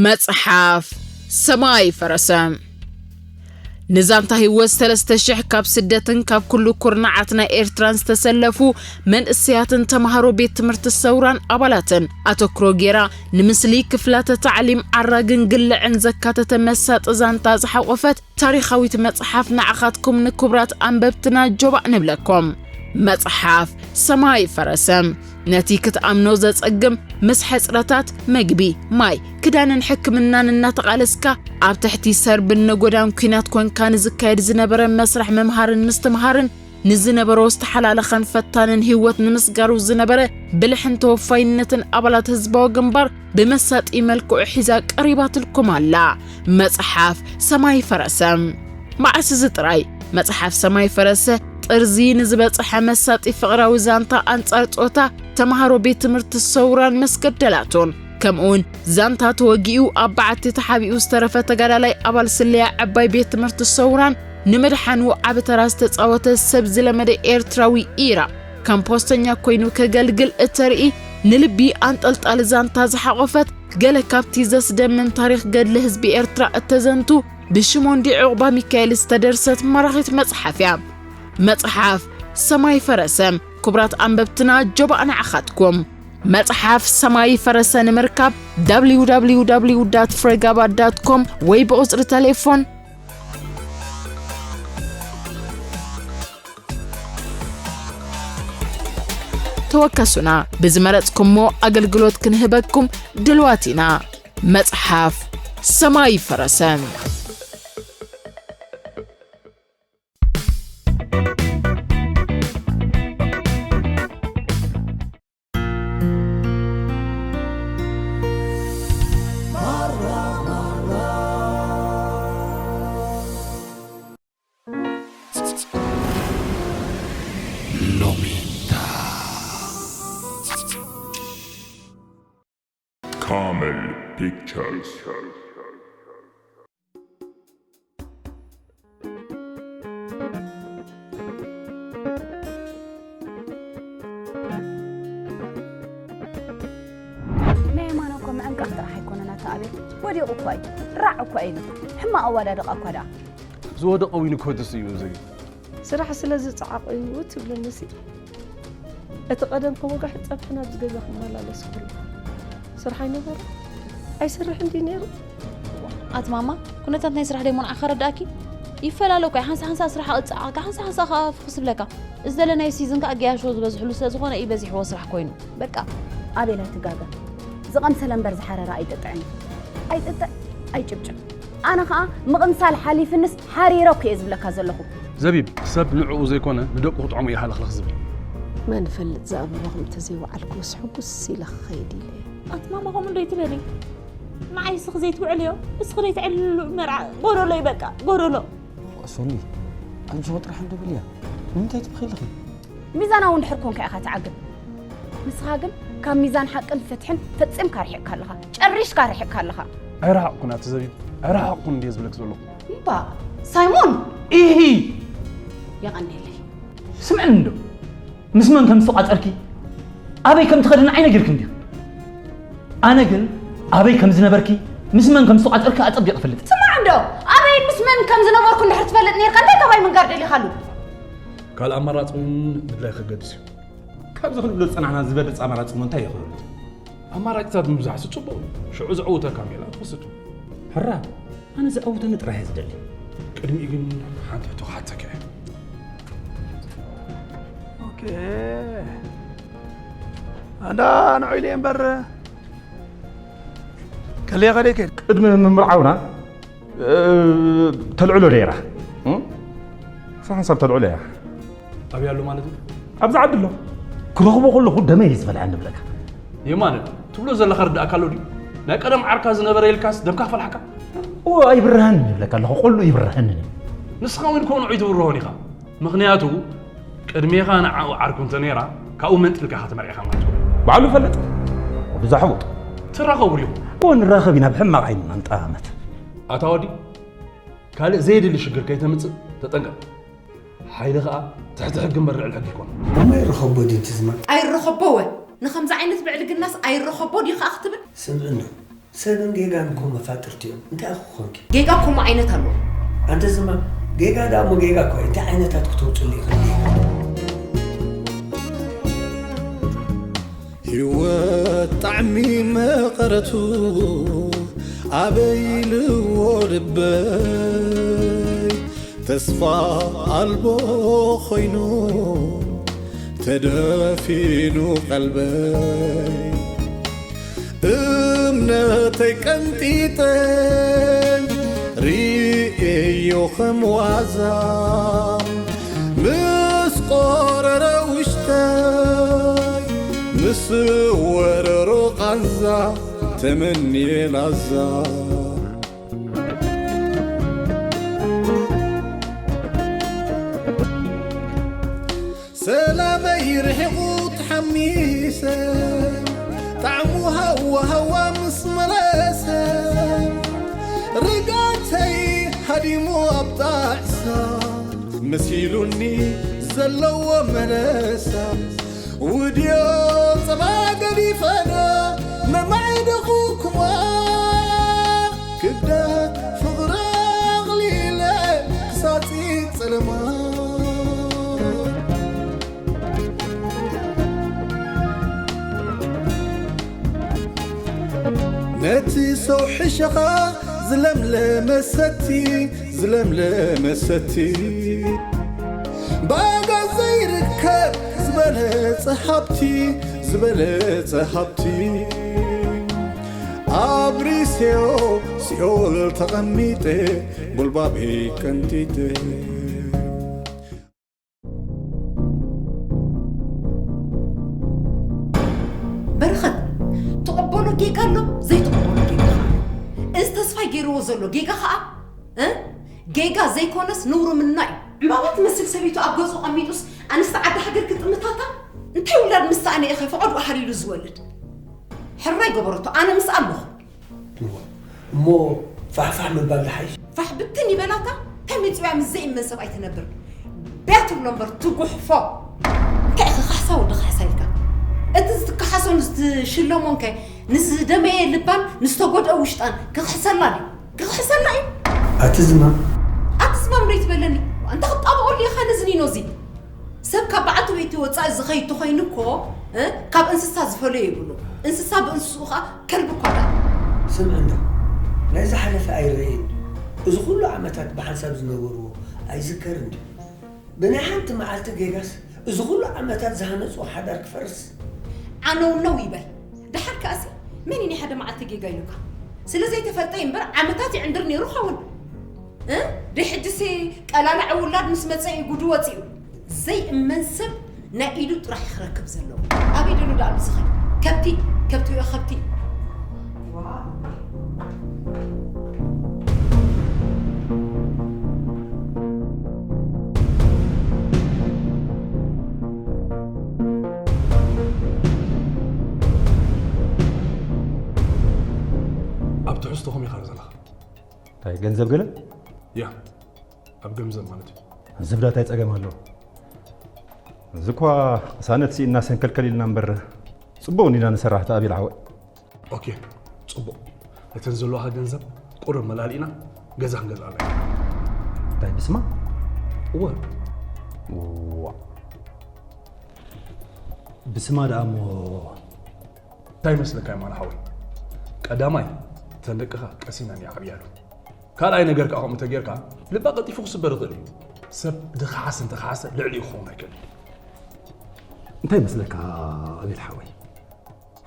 መጽሓፍ ሰማይ ፈረሰ። ንዛንታ ህይወት ሰለስተ ሽሕ ካብ ስደትን ካብ ኩሉ ኩርናዓት ናይ ኤርትራን ዝተሰለፉ መንእሰያትን ተማሃሮ ቤት ትምህርቲ ሰውራን ኣባላትን ኣተኩሮ ጌራ፣ ንምስሊ ክፍላተ ታዕሊም ዓራግን ግልዕን ዘካተተ መሳጢ ዛንታ ዝሓቖፈት ታሪኻዊት መጽሓፍ ንዓኻትኩም ንክቡራት ኣንበብትና ጆባእ ንብለኩም። መጽሓፍ ሰማይ ፈረሰ። ነቲ ክትኣምኖ ዘጸግም፣ ምስ ሕጽረታት መግቢ፣ ማይ፣ ክዳንን ሕክምናን እናተቓለስካ፣ ኣብ ትሕቲ ሰርብን ነጎዳን ኲናት ኮንካ ንዝካየድ ዝነበረ መስርሕ ምምሃርን ምስትምሃርን፣ ንዝነበሮ ዝተሓላለኸን ፈታንን ህይወት ንምስጋሩ ዝነበረ ብልሕን ተወፋይነትን ኣባላት ህዝባዊ ግንባር ብመሳጢ መልክዑ ሒዛ ቀሪባትልኩም ኣላ። መጽሓፍ ሰማይ ፈረሰ። መዓስ እዚ ጥራይ፣ መጽሓፍ ሰማይ ፈረሰ ጥርዚ ንዝበጽሐ መሳጢ ፍቕራዊ ዛንታ ኣንጻር ጾታ ተማሃሮ ቤት ትምህርቲ ሰውራን መስገደላቱን፣ ከምኡውን ዛንታ ተወጊኡ ኣብ በዓቲ ተሓቢኡ ዝተረፈ ተጋዳላይ ኣባል ስለያ ዕባይ ቤት ትምህርቲ ሰውራን ንምድሓኑ ዓቢ ተራ ዝተጻወተ ሰብ ዝለመደ ኤርትራዊ ኢራ ከም ፖስተኛ ኮይኑ ከገልግል እተርኢ ንልቢ ኣንጠልጣሊ ዛንታ ዝሓቖፈት ገለ ካብቲ ዘስደምም ታሪኽ ገድሊ ህዝቢ ኤርትራ እተዘንቱ ብሽሞንዲ ዑቕባ ሚካኤል ዝተደርሰት ማራኺት መጽሓፍ እያ። መጽሓፍ ሰማይ ፈረሰ። ክቡራት ኣንበብትና ጆባእ ንዓኻትኩም። መጽሓፍ ሰማይ ፈረሰ ንምርካብ www ፍሬጋባ ዳት ኮም ወይ ብቁጽሪ ተሌፎን ተወከሱና። ብዝመረጽኩሞ ኣገልግሎት ክንህበኩም ድልዋት ኢና። መጽሓፍ ሰማይ ፈረሰ። ሎሚታ። Camel Pictures. ናይ የማነ እኮ ምዕንቃፍ ጥራሕ ኣይኮነን ኣታ ኣቤል፣ ወዲቑ እኳ እዩ፣ ራዕ እኳ ኢሉ። ሕማቕ ኣወዳድቓ እኳ ደኣ። ዝወደቐ ዊን እኮ ደስ እዩ ዘዩ። ስራሕ ስለ ዝጸዓቑ እዩ ትብለኒ ሲ። እቲ ቀደም ከወጋሕ ጸብሕና ኣብዚ ገዛ ክመላለስ ኩሉ ስራሕ ኣይነበረ ኣይሰርሕ እንዲ ነይሩ። ኣቲ ማማ፣ ኩነታት ናይ ስራሕ ደይሞ ንዓኻ ረዳእኪ? ይፈላለ እኮ እዩ። ሓንሳ ሓንሳ ስራሕ ኣቕጽዓካ፣ ሓንሳ ሓንሳ ከኣ ፍኹስ ይብለካ። እዚ ዘለናዮ ሲዝን ከኣ ገያሾ ዝበዝሕሉ ስለ ዝኾነ እዩ በዚሕዎ ስራሕ ኮይኑ። በቃ። ኣቤል ኣይትጋገ። ዝቐምሰለ እምበር ዝሓረረ ኣይጥጥዕን እዩ። ኣይጥጥዕ፣ ኣይጭብጭብ። ኣነ ኸኣ ምቕምሳል ሓሊፍንስ ሓሪረ እኮ እየ ዝብለካ ዘለኹ። ዘቢብ፣ ሰብ ንዕኡ ዘይኮነ ንደቁ ክጥዕሙ እዩ ሃለኽለኽ ዝብል። መን ይፈልጥ ዝኣበባኹም እንተዘይወዓልኩስ ሕጉስ ኢለ ክኸይድ ኢለ እየ። ኣቲ ማማ ከምኡ እንዶ ይትበሊ። ንዓይ እስኺ ዘይትውዕልዮ፣ እስኺ ዘይትዕልሉ መርዓ ጎደሎ እዩ በቃ፣ ጎደሎ። ሶሊ፣ ኣንቺ ወጥራሕ እንዶ ብልያ። ንምንታይ ትብኺ ኣለኺ? ሚዛናዊ እንድሕር ኮንካ ኢኻ ትዓግብ። ንስኻ ግን ካብ ሚዛን ሓቅን ፍትሕን ፈጺምካ ርሒቕካ ኣለኻ። ጨሪሽካ ርሒቕካ ኣለኻ። ኣይረሓቕኩን ኣቲ ዘቢብ፣ ኣይረሓቕኩን እንድየ ዝብለኪ ዘለኹ። እምባ፣ ሳይሞን! ኢሂ! የቐንየለይ። ስምዕኒ እንዶ፣ ምስ መን ከም ዝተቋጸርኪ፣ ኣበይ ከም ትኸድን ኣይነጊርክን ዲኺ? ኣነ ግን ኣበይ ከም ዝነበርኪ፣ ምስ መን ከም ዝተቋጸርኪ ኣጸቢቕ እፈልጥ። ስማዕ እንዶ፣ ኣበይን ምስ መን ከም ዝነበርኩ እንድሕር ትፈልጥ ኔርካ፣ እንታይ ካባይ ምንጋር ደሊኻሉ? ካልእ ኣማራጺ እውን ምድላይ ከገድስ እዩ። ካብዚ ክንብሎ ዝጸናሕና ዝበለጸ ኣማራጺ እሞ እንታይ ይኸውን? ኣማራጺታት ምብዛሕሲ ጽቡቕ እዩ። ሽዑ ዘዕውተካ ሜላ ትወስድ። ሕራ፣ ኣነ ዘዕውተኒ ጥራይ እየ ዝደሊ። ቅድሚኡ ግን ሓንቲ ሕቶ ክሓተካ እየ። ኦኬ። ኣንዳ ንዑ ኢለ እምበር፣ ከለየ ከደይ ከይድ። ቅድሚ ምምርዓውና፣ እ፣ ተልዕሎ ነይራ። እ? ክሳብ ሓንሳብ ተልዕሎ እያ። ኣበይ ኣሎ ማለት እዩ? ኣብዚ ዓዲ ኣሎ። ክረኽቦ ከለኹ ደመይ እዩ ዝበልዐኒ እብለካ። የማነ፣ ትብሎ ዘለኻ ርዳእካ ኣሎ ድዩ? ናይ ቀደም ዓርካ ዝነበረ ኢልካስ ደምካ ክፈልሓካ? እዎ፣ ኣይብርሃንን እብለካ ኣለኹ፣ ቆልኡ ኣይብርሃንን እዩ። ንስኻ እውን ኮንዑ ኣይትብርሆን ኢኻ። ምኽንያቱ፣ ቅድሜኻ ንዓኡ ዓርኩ እንተ ነይራ፣ ካብኡ መንጢልካ ኢኻ ተመርዒኻ ማለት እዩ። ባዕሉ ይፈልጥ፣ ወዲ ዛሕቡጥ። ትራኸቡ ዲኹም? እዎ፣ ንራኸብ ኢና፣ ብሕማቕ ዓይኑ ንጠማመት። ኣታ ወዲ፣ ካልእ ዘየድሊ ሽግር ከይተምጽእ ተጠንቀቕ። ሓይሊ ኸኣ ትሕቲ ሕጊ እምበር ልዕሊ ሕጊ ኣይኮነን። እሞ ይረኸቦ ድዩ እቲ ዝማ? ኣይረኸቦ ወ። ንኸምዚ ዓይነት ብዕልግናስ ኣይረኸቦ ድዩ ኸኣ ክትብል? ስምዕኖ፣ ሰብን ጌጋን እኮ መፋጥርቲ እዮም። እንታይ ኢኹ ኮንኪ? ጌጋ ከምኡ ዓይነት ኣሎ። ኣንተ ዝማ ጌጋ ደኣ እሞ ጌጋ እኮ እዩ። እንታይ ዓይነታት ክተውፅሉ ኢኽን ጌጋ? ህይወት ጣዕሚ መቐረቱ ኣበይ ኢልዎ ልበይ ተስፋ ኣልቦ ኾይኑ ተደፊኑ ቀልበይ እምነተይ ቀንጢጠ ርእየዮ ከም ዋዛ ምስ ቆረረ ውሽጠይ ምስ ወረሮ ቃንዛ ተመንየ ላዛ ሰላመይ ርሒቑ ተሓሚሰ ጣዕሙ ሃዋ ሃዋ ምስ መለሰ ርጋተይ ሃዲሙ ኣብ ጣዕሳ መሲሉኒ ዘለዎ መለሳ ውድዮ ጸባ ገዲፈና መማዕደኹኩማ ክብደት ፍቕሪ ኣቕሊለ ክሳጺ ጸለማ ነቲ ሰው ሕሸኻ ዝለምለመ ሰቲ ዝለምለመ ሰቲ ባጋ ዘይርከብ ዝበለጸ ሃብቲ ዝበለጸ ሃብቲ ኣብሪሴዮ ሲኦል ተቐሚጠ ጉልባበይ ቀንጢጠ በረኸት ትቕበሎ ጌጋ ኣሎ ዘይትቕበሎ ጌጋ ኸዓ ኣሎ። እዚ ተስፋይ ገይርዎ ዘሎ ጌጋ ኸዓ እ ጌጋ ዘይኮነስ ንውርምና እዩ። ዕምባባ ትመስል ሰበይቱ ኣብ ገዝኡ ቐሚጡስ ኣንስቲ ዓዲ ሃገር ክጥምታታ እንታይ ውላድ ምስ ሰኣነ ኢኸ ፈቐድኡ ሃሪሉ ዝወልድ? ሕራይ ገበረቶ ኣነ ምስኣ ኣለኹ። እሞ ፋሕፋሕ ምባል ዝሓይሽ። ፋሕ ብትን ይበላታ እንታይ መፂኡ እያ ምስ ዘይእመን ሰብኣይ ትነብር? ብያ ትብሎ እምበር ትጉሕፎ። እንታይ ኢኺ ካሕሳ ወዲ ካሕሳ ኢልካ? እቲ ዝትከሓሶን ዝትሽለሞን ከ ንዝደመየ ልባን ንዝተጎድአ ውሽጣን ክኽሕሰላ ድዩ? ክኽሕሰላ እዩ። ኣቲ ዝማም ኣቲ ዝማም ዶ ይትበለኒ? ኣንታ ክጣብቐሉ ኢኻ ነዚ ኒኖ እዚ። ሰብ ካብ በዓልቲ ቤቱ ወጻኢ ዝኸይድ ተኾይኑ እኮ እ ካብ እንስሳ ዝፈለዮ የብሉ። እንስሳ ብእንስስኡ ኸኣ ከልቢ እኳ ደኣ። ስምዒ እንዶ ናይ ዝሓለፈ ኣይረኣይን ድዩ? እዚ ኹሉ ዓመታት ብሓንሳብ ዝነበርዎ ኣይዝከርን ድዩ? ብናይ ሓንቲ መዓልቲ ጌጋስ እዚ ኹሉ ዓመታት ዝሃነጽዎ ሓዳር ክፈርስ? ዓነውነው ይበል። ደሓር ከኣሲ መን እዩ ናይ ሓደ መዓልቲ ጌጋ ኢሉካ? ስለ ዘይተፈልጠ እዩ እምበር ዓመታት ይዕንድር ነይሩ ኸውን። እ ደይ ሕጂሲ ቀላላዒ ውላድ ምስ መጸ እዩ ጉዱ ወጺኡ። ዘይእመን ሰብ ናይ ኢዱ ጥራሕ ክረክብ ዘለዎ። ኣበይ ደሎ ደኣ ብዝኸድ? ከብቲ፣ ከብቲ ወይ ከብቲ። ኣብ ትሕዝቶኹም ኢኻ ዘለኻ። እንታይ ገንዘብ ገለ? ያ ኣብ ገንዘብ ማለት እዩ። ዝብዳ እንታይ ጸገም ኣለዎ? እዚ እኳ ቅሳነት ስኢንና ሰንከልከል ኢልና እምበር ጽቡቕ እንዲና ንሰርሕ ተኣቢል ሓወይ። ኦኬ ጽቡቕ። እተን ዘለዋኻ ገንዘብ ቁሩብ መላልኢና ገዛ ክንገዝኣላ ኢና። እንታይ ብስማ? እወ። ዋ ብስማ ደኣ እሞ እንታይ ይመስለካ የማነ ሓወይ? ቀዳማይ እተን ደቅኻ ቀሲነን የዕብያሉ። ካልኣይ ነገር ከኣ ከምኡ እንተጌርካ ልባ ቀልጢፉ ክስበር ይኽእል እዩ። ሰብ ድኸሓሰ እንተኸሓሰ ልዕሊኡ ክኸውን ኣይክእልን እዩ። እንታይ ይመስለካ ኣቤል ሓወይ?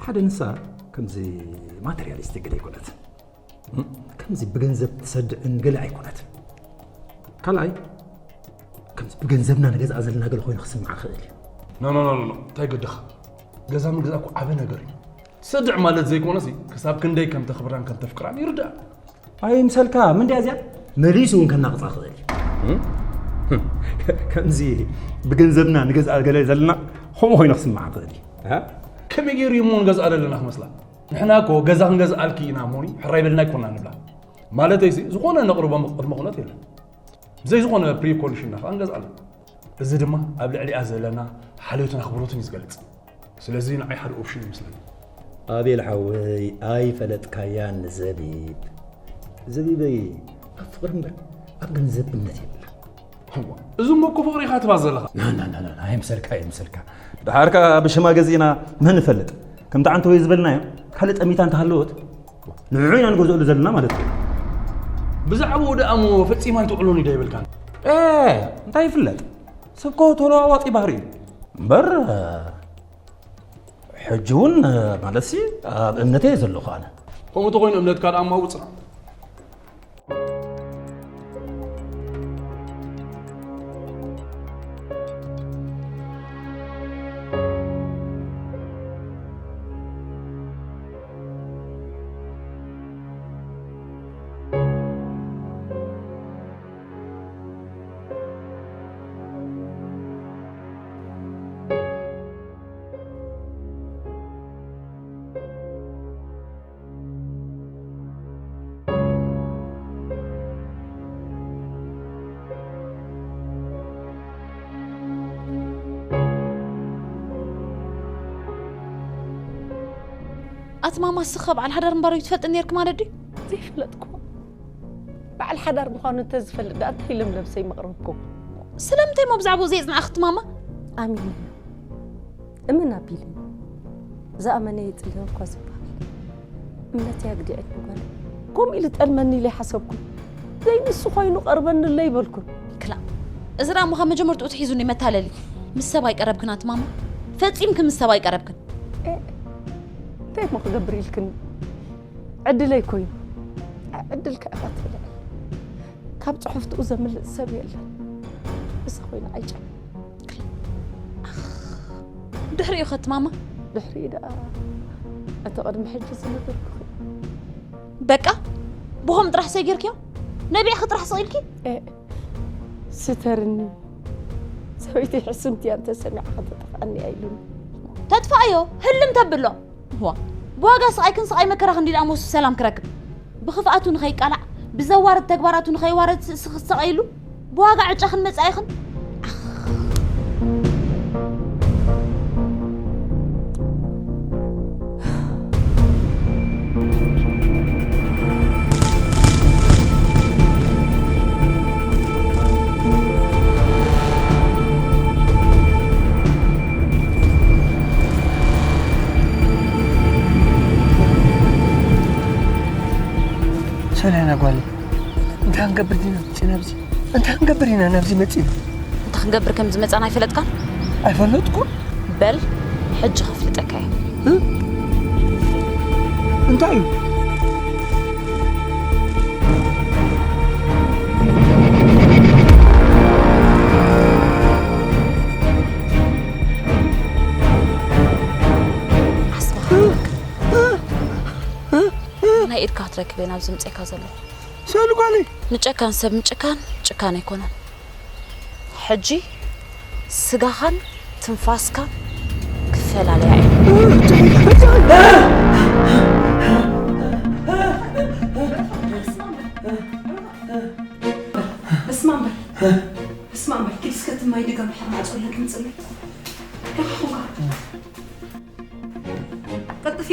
ሓደ ንሳ ከምዚ ማተርያሊስት ገለ ኣይኮነት። ከምዚ ብገንዘብ ትሰድዕን ገለ ኣይኮነትን። ካልኣይ ከምዚ ብገንዘብና ንገዝኣ ዘለና ገለ ኮይኑ ክስምዓ ክእል እዩ። ኖ ኖ ኖ ኖ እንታይ ገደኻ? ገዛ ምግዛእ እኮ ዓቢ ነገር እዩ። ትሰድዕ ማለት ዘይኮነሲ ክሳብ ክንደይ ከም ተኽብራን ከም ተፍቅራን ይርዳእ። ኣይምሰልካ ምን ድያ እዚኣ መሊሱ እውን ከናቕጻ ክእል እዩ። ከምዚ ብገንዘብና ንገዝኣ ገለ ዘለና ከምኡ ኮይኑ ክስምዓ ክእል እዩ። ከመይ ገይሩ እዩ እሞ ንገዝኣ ዘለና ክመስላ? ንሕና እኮ ገዛ ክንገዝኣልኪ ኢና እሞኒ ሕራይ በልና ኣይኮና ንብላ። ማለተይሲ ዝኾነ ነቕርቦ ቅድመ ኩነት የለን። ብዘይ ዝኾነ ፕሪኮንዲሽን ኢና ከዓ ንገዝኣላ። እዚ ድማ ኣብ ልዕሊኣ ዘለና ሓልዮትን ኣኽብሮትን እዩ ዝገልጽ። ስለዚ ንዓይ ሓደ ኦፕሽን ይመስለኒ። ኣቤል ሓወይ ኣይፈለጥካያን ንዘቢብ። ዘቢበይ ኣብ ፍቕሪ እምበር ኣብ ገንዘብ እምነት የብላ። እዋ፣ እዚ እሞ እኮ ፍቕሪ ኢኻ ትባል ዘለኻ። ኣይምሰልካ ኣይምሰልካ። ድሓርካ ብሽማ ገዚእና መን ንፈልጥ? ከምቲ ዓንተወይ ዝበልናዮ ካልእ ጠሚታ እንተሃለወት ንዕዑ ኢና ንገዝእሉ ዘለና ማለት እዩ። ብዛዕባኡ ደኣ እሞ ፈጺማ ኣይትውዕሎን እዩ ዶ ኣይበልካን? እንታይ ይፍለጥ? ሰብ እኮ ተለዋዋጢ ባህሪ እዩ እምበር ሕጂ እውን ማለትሲ ኣብ እምነተይ እየ ዘለኹ ኣነ። ከምኡ ተኾይኑ እምነትካ ደኣ እሞ ኣብኡ ጽናዕ። ኣቲ ማማ እስኻ በዓል ሓዳር ምባር ትፈልጥ ነርክ ማለት ድዩ? ዘይፈለጥኩ በዓል ሓዳር ምዃኑ እንተዝፈልጥ ደኣ እንታይ ኢለ ለብሰይ መቕረብኩ። ስለምንታይ ሞ ብዛዕባኡ ዘየጽናዕኽቲ ማማ? ኣሚነ እያ እምን ኣቢለኒ ዝኣመነ የጽልዮ እኳ ዝበሃል እምነተይ ኣግዲዐ እኮ ጓለይ። ከምኡ ኢሉ ጠልመኒ ኢለ ኣይሓሰብኩን። ዘይንሱ ኮይኑ ቀርበኒ ኣሎ ኣይበልኩን። ክላእ፣ እዚ ደኣ እሞ ካብ መጀመርትኡ ተሒዙኒ መታለሊ። ምስ ሰብ ኣይቀረብክን ኣቲ ማማ፣ ፈጺምኪ ምስ ሰብ ኣይቀረብክን። ኤእ፣ እንታይ እሞ ክገብር ኢልክኒ? ዕድለይ ኮይኑ። ዕድል ከኣ ኢኻ ትብልዒ። ካብ ጽሑፍትኡ ዘምልጥ ሰብ የለን። እሳ ኮይና ኣይጨ ድሕሪኡ ኸትማማ? ድሕሪኡ ደኣ እቲ ቅድሚ ሕጂ ዝነበርኩኺ። በቃ ብኸም ጥራሕ ሰጊርክዮ? ነቢዕኺ ጥራሕ ስቕ ኢልኪ? ኤእ፣ ስተርኒ። ሰበይቲ ሕስምቲ እያ እንተሰሚዓ ከተጥፍኣኒ እያ ኢሉኒ። ተጥፍኣዮ፣ ህልም ተብሎ። ዋ፣ ብዋጋ ስቓይክን ስቓይ መከራኽን ድዩ ደኣ ሞሱ ሰላም ክረክብ? ብኽፍኣቱ ንኸይቃላዕ፣ ብዘዋርድ ተግባራቱ ንኸይዋረድ ስእስኺ ትሳቐይሉ? ብዋጋ ዕጫኽን መጻኢኽን? ሰላና ጓል እንታይ ክንገብር ዲና መፂና ኣብዚ እንታይ ክንገብር ኢና ናብዚ መፂና እንታይ ክንገብር ከም ዝመፃና ኣይፈለጥካን ኣይፈለጥኩ በል ሕጂ ከፍልጠካ እየ እንታይ እዩ ናይ ኢድካ ክትረክብ እየ ናብዚ ምፅእካ ዘለኹ ሰሉ ጓለይ ንጨካን ሰብ ምጭካን ጭካን ኣይኮነን ሕጂ ስጋኻን ትንፋስካን ክፈላለያ እየ እስማ እምበር እስማ እምበር ኪድ እስከ ትማይ ድጋም ሕር ማዕፆ ኢለ ክምፅለይ ከማኹምካ ቀጥፊ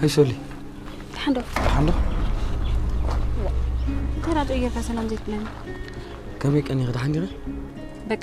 ኣይሶሊ ደሓንዶ ደሓንዶ እንታይ ናጡ እየካ ሰላም ዘይትብለኒ ከመይ ቀኒኺ ደሓን ዲኺ በቃ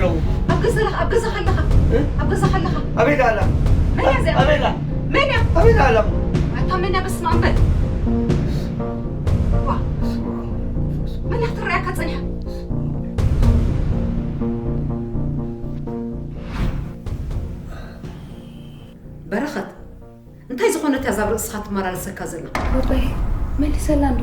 ዘለዉ? ኣብ ገዛ ኣለኻ፣ ኣብ ገዛ ኣለኻ። እ? ኣብ ገዛ ኣለኻ። ኣበይ ደኣ ኣላ? መን እያ እዚኣ? ኣበይ ኣላ? መን እያ? ኣበይ ደኣ ኣላ? ኣታ መን እያ? በስመ ኣብ በል። ዋ። መን እያ ክትረኣየካ ጸኒሓ? በረኸት፣ እንታይ ዝኾነት እያ እዛ ኣብ ርእስኻ ትመላለሰካ ዘላ? ባባዬ፣ መሊሰላ እንዶ።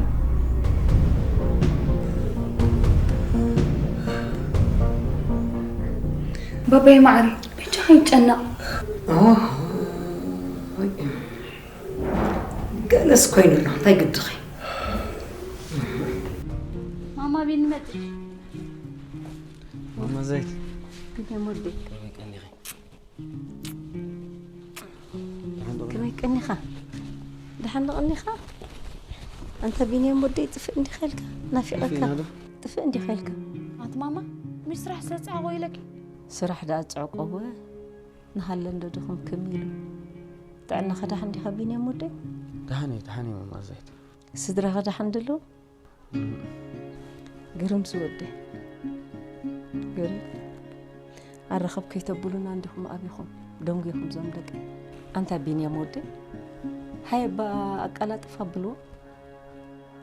ባባዬ መዓረይ፣ በጃኻ ይጨነቕ። ኦሆይ፣ ገለስ ኮይኑ ኣሎ፣ እንታይ ግድኺ? ማማ ቢኒ መጺ። ማማ ዘይት። ቢኒ ወደይ። ከመይ ቀኒኺ? ከመይ ቀኒኻ? ደሓን ዶ ቀኒኻ? ኣንታ ቢንያም ወደይ፣ ጥፍእ እንዲኻ ኢልካ፣ ናፊቐካ። ከፊእና ዶ? ጥፍእ እንዲኻ ኢልካ። ኣቲ ማማ፣ ምሽ ስራሕ ስለ ዝጸዓቖ ኢለኪ። ስራሕ ደኣ ዝጸዕቆ እወ፣ ንሃለ እንዶ ድኹም ክም ኢሉ። ጥዕናኻ ደሓን ዲኻ ቢንያም ወደይ? ደሓን እየ፣ ደሓን እየ ማማ ዘይት። ስድራኻ ደሓን ድሉ? ግርም ዝወደ። ግርም። ኣረኸብ ከይተብሉና እንዲኹም ኣቢኹም ደንጉኹም ዞም ደቂ። ኣንታ ቢንያም ወደ። ሃየ ባ ኣቀላጥፍ ኣብልዎ።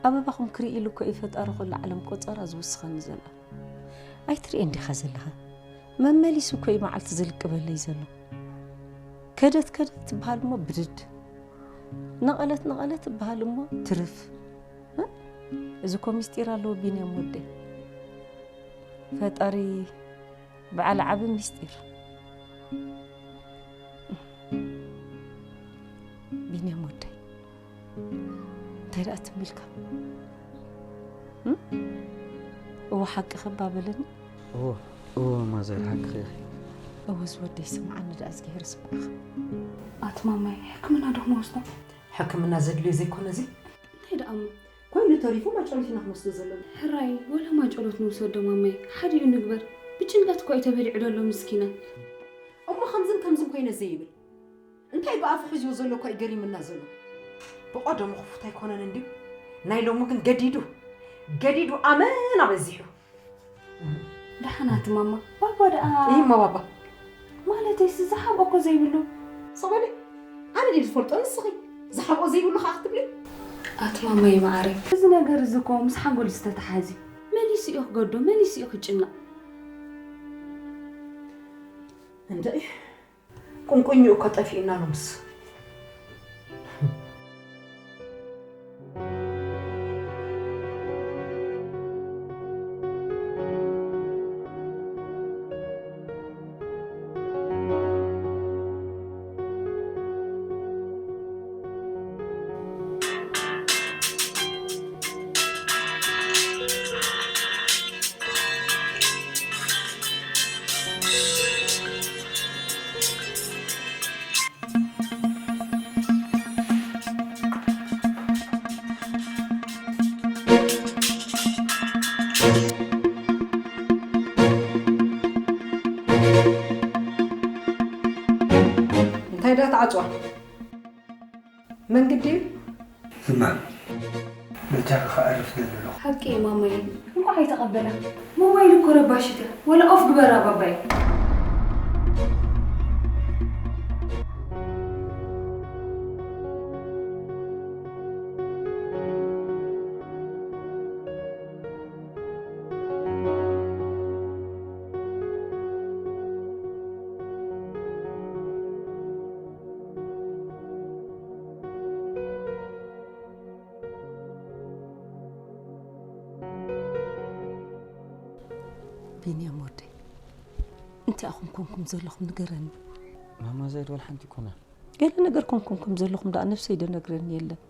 ኣበባኹም ክርኢ ኢሉ እኮ እዩ ፈጣሪ ኩሉ ዓለም ቆጸራ ዝውስኸኒ ዘሎ። ኣይትርእየን ዲኻ ዘለኻ? መመሊሱ እኮ እዩ መዓልቲ ዝልቅበለይ ዘሎ። ከደት ከደት ትበሃል እሞ ብድድ። ነቐለት ነቐለት ትበሃል እሞ ትርፍ። እ? እዚ እኮ ምስጢር ኣለዎ ቢንያም ወደይ። ፈጣሪ በዓል ዓቢ ምስጢር። ቢንያም ወደይ፣ እንታይ ደኣ ትም ኢልካ? እም? እወ፣ ሓቂ ከባ በለኒ። እወ፣ እወ፣ ማዘር፣ ሓቅኺ ኢኺ። እወ፣ ዝወደይ፣ ስምዓኒ ደኣ፣ እዝግሄር ስምዓኻ። ኣቲ ማማይ፣ ሕክምና ዶ ክንወስዶ? ሕክምና ዘድልዮ ዘይኮነ እዚ? እንታይ ደኣ እሞ? ኮይኑ ተሪፉ ማጨሎት ኢና ክንወስዶ ዘለና። ሕራይ፣ ወላ ማጨሎት ንውሰዶ ማማይ፣ ሓዲኡ ንግበር። ብጭንቀት እኮ እዩ ተበሊዑ ዘሎ ምስኪና። እሞ ከምዝን ከምዝን ኮይነ ዘይብል። እንታይ ብኣፉ ሒዝዎ ዘሎ እኮ እዩ ገሪምና ዘሎ። ብቐደሙ ክፉት ኣይኮነን እንድዩ። ናይ ሎሚ ግን ገዲዱ፣ ገዲዱ ኣመና በዚሑ። ደሓን ኣቲ ማማ፣ ባባ ደኣ? እይ እሞ ባባ። ማለተይስ ዝሓብኦ እኮ ዘይብሉ። ጸበሊ፣ ኣነ ድየ ዝፈልጦ ንስኺ? ዝሓብኦ ዘይብሉ ከኣ ክትብሊ? ኣቲ ማማይ መዓረይ፣ እዚ ነገር እዚ እኮ ምስ ሓንጎል ዝተተሓሓዝ እዩ። መሊሱ እዩ ክገዶ፣ መሊሱ እዩ ክጭነቕ። እንድዒ፣ ቁንቁኝኡ እኮ ጠፊኡና ሎምስ። እንታይ ደኣ ትዓጽዋ? መንግዲ እዩ። ዝማም፣ በጃኺ ከዕርፍ ደሊ ኣለኹ። ሓቂ እዩ ማማየ። እንኳዕ ኣይተቐበላ። ሞባይል እኮ ረባሽት እያ። ወላ ኦፍ ግበራ ባባየ። ቢንያም ወደይ፣ እንታይ ኢኹም ኮንኩም ዘለኹም ንገረኒ። ማማ ዛይድ ወላ ሓንቲ ይኮና። ገለ ነገር ኮንኩም ከም ዘለኹም ደኣ ነብሰይ ዶ ነግረኒ የለን?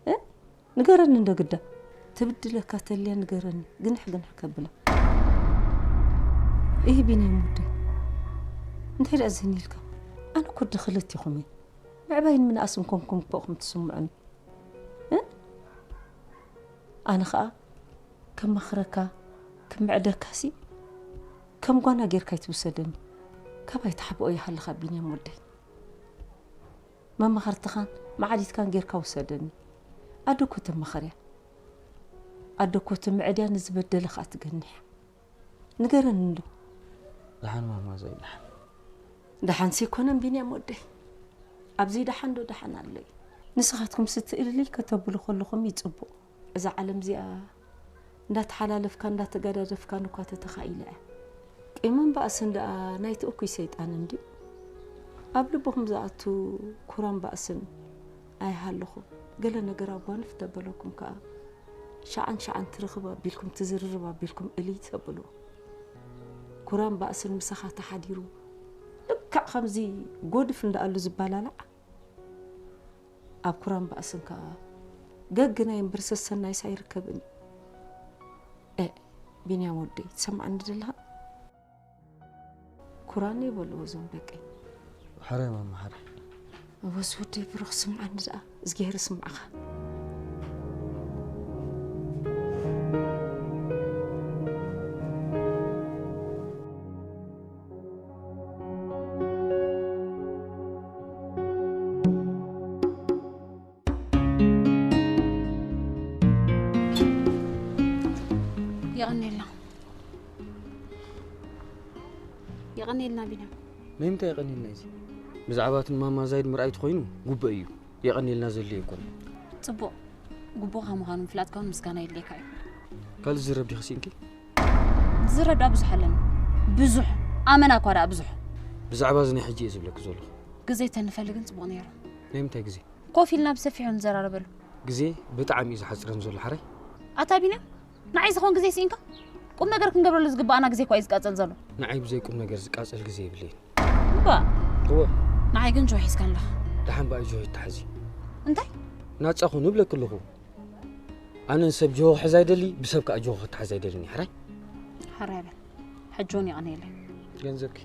እ? ንገረኒ እንዶ ግዳ። ትብድለካ ተልያ ንገረኒ፣ ግንሕ ግንሕ ከብላ። እህ ቢንያም ወደይ፣ እንታይ ደኣ ዝህን ኢልካ? ኣነ እኮ ድኽለት ኢኹም እየ። ምዕባይን ምንኣስን ኮንኩም እኮ ኢኹም ትስምዑኒ። እ? ኣነ ኸኣ ከማኽረካ፣ ክምዕደካሲ ከም ጓና ጌርካ ኣይትውሰደኒ። ካባይ ትሓብኦ ይሃልኻ ቢንያም ወደይ። መማኸርትኻን መዓሊትካን ጌርካ ውሰደኒ። ኣደ እኮ ተማኸርያ። ኣደ እኮ ትምዕድያ፣ ንዝበደለ ኸኣ ትገንሕ። ንገረኒ እንዶ። ደሓን ማማ ዛይድ፣ ደሓን። ደሓንሲ ኣይኮነን ቢንያም ወደይ። ኣብዚ ደሓን ዶ ደሓን ኣሎ እዩ። ንስኻትኩም ስትእልል ከተብሉ ከለኹም እዩ ጽቡቕ። እዛ ዓለም እዚኣ እንዳተሓላለፍካ እንዳተገዳደፍካን እኳ ተተኻኢላ እያ። ቂምን ባእስን ደኣ ናይቲ እኩይ ሰይጣን እንድዩ። ኣብ ልብኹም ዝኣቱ ኩራን ባእስን ኣይሃልኹም። ገለ ነገር ኣጓንፍ ተበለኩም ከኣ ሸዓን ሸዓን ትርኽብ ኣቢልኩም ትዝርርብ ኣቢልኩም እልይ ተብሉ። ኩራን ባእስን ምሳኻ ተሓዲሩ ልክዕ ከምዚ ጎድፍ እንዳኣሉ ዝባላላዕ ኣብ ኩራን ባእስን ከኣ ገግናይ እምበር ሰሰናይስ ኣይርከብን እዩ። እ፣ ቢንያም ወደይ፣ ትሰምዓኒ ደለኻ? ኩራኒ ይበልዎ እዞም ደቀይ። ሕራይ ማማ፣ ሕራይ። እወ፣ ዝወደይ ብሩኽ፣ ስምዓኒ ደኣ፣ እዝግሄር ይስምዓኻ። የቐንየልና። የቐንየልና ቢንያም። ንምንታይ የቐንየልና እዚ? ብዛዕባ እቲ ንማማ ዛይድ ምርኣይ ተኾይኑ ግቡእ እዩ። የቐንየልና ዘድልዮ ኣይኮነን። ጽቡቕ። ግቡእኻ ምዃኑ ምፍላጥካ እውን ምስጋና የድልየካ እዩ። ካልእ ዝዝረብ ዲኺ ስኢንኪ? ዝዝረብ ደኣ ብዙሕ ኣለኒ። ብዙሕ። ኣመና እኳ ደኣ ብዙሕ። ብዛዕባ እዚ ናይ ሕጂ እየ ዝብለኪ ዘለኹ። ግዜ ተንፈሊ ግን ጽቡቕ ነይሩ። ናይ ምንታይ ግዜ? ኮፍ ኢልና ብሰፊሑ ንዘራረበሉ። ግዜ ብጣዕሚ እዩ ዝሓጽረኒ ዘሎ ሓራይ። ኣታ ቢንያም፣ ንዓይ ዝኸውን ግዜ ስኢንካ? ቁም ነገር ክንገብረሉ ዝግባኣና ግዜ እኳ እዩ ዝቃጸል ዘሎ። ንዓይ ብዘይ ቁም ነገር ዝቃጸል ግዜ የብለይን። እባ። እወ። ንዓይ ግን ጆ ሒዝካ ኣለኻ። ደሓን በኣ ጆ ይተሓዝ እዩ። እንታይ? ናጻ ኩን እብለኪ ኣለኹ። ኣነ ንሰብ ጆ ክሕዝ ኣይደሊ፣ ብሰብ ከኣ ጆ ክተሓዝ ኣይደልን እየ፣ ሕራይ? ሕራይ በል። ሕጂ እውን የቐንየለይ። ገንዘብኪ።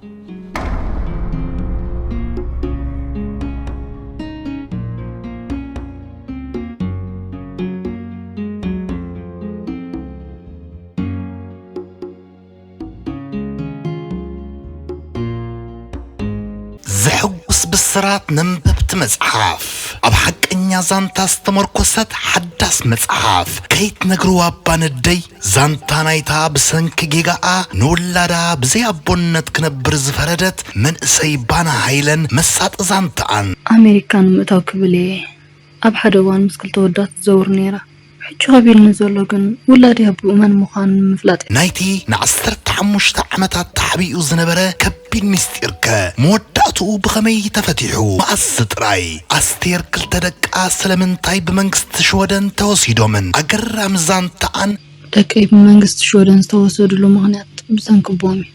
ዘሐጉስ ብስራት ነንበብቲ መጽሓፍ፣ ኣብ ሓቀኛ ዛንታ ዝተመርኮሰት ሓዳስ መጽሓፍ፣ ከይትነግርዋ እባ ነደይ፣ ዛንታ ናይታ ብሰንኪ ጌጋኣ ንውላዳ ብዘይ ኣቦነት ክነብር ዝፈረደት መንእሰይ ባና ሃይለን መሳጢ ዛንታኣን። ኣሜሪካ ንምእታው ክብል እየ ኣብ ሓደ እዋን ምስ ክልተ ወዳት ትዘውር ነይራ። ሕጂ ከቢድኒ ዘሎ ግን ውላደይ ኣቦኡ መን ምዃኑ ንምፍላጥ እዩ። ናይቲ ንዓሰርተ ሓሙሽተ ዓመታት ተሓቢኡ ዝነበረ ከቢድ ምስጢርከ መወዳእትኡ ብኸመይ ተፈቲሑ? መኣስ ጥራይ? ኣስቴር ክልተ ደቃ ስለምንታይ ብመንግስቲ ሽወደን ተወሲዶምን? ኣገራሚ ዛንታኣን። ደቀይ ብመንግስቲ ሽወደን ዝተወሰድሉ ምኽንያት ብሰንኪ ኣቦኦም እዩ።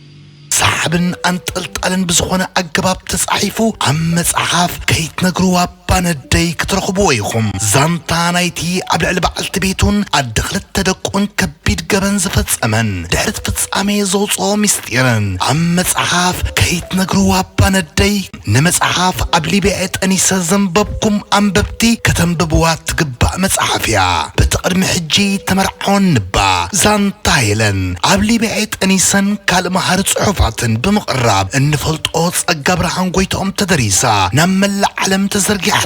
ሰሓብን ኣንጠልጣልን ብዝኾነ ኣገባብ ተጻሒፉ ኣብ መጽሓፍ ከይትነግርዋ ባነደይ ክትረኽብዎ ኢኹም። ዛንታ ናይቲ ኣብ ልዕሊ በዓልቲ ቤቱን ኣደ ክልተ ደቁን ከቢድ ገበን ዝፈጸመን ድሕሪ እቲ ፍጻሜ ዘውፅኦ ምስጢርን ኣብ መጽሓፍ ከይትነግርዋ ባነደይ። ንመጽሓፍ ኣብ ሊብያ ጠኒሰ ዘንበብኩም ኣንበብቲ ከተንብብዋ ትግባእ መጽሓፍ እያ። በቲ ቅድሚ ሕጂ ተመርዓወን ንባ ዛንታ ሄለን ኣብ ሊብያ ጠኒሰን ካልእ መሃሪ ጽሑፋትን ብምቕራብ እንፈልጦ ጸጋ ብርሃን ጎይትኦም ተደሪሳ ናብ መላእ ዓለም ተዘርጊሓትልኩም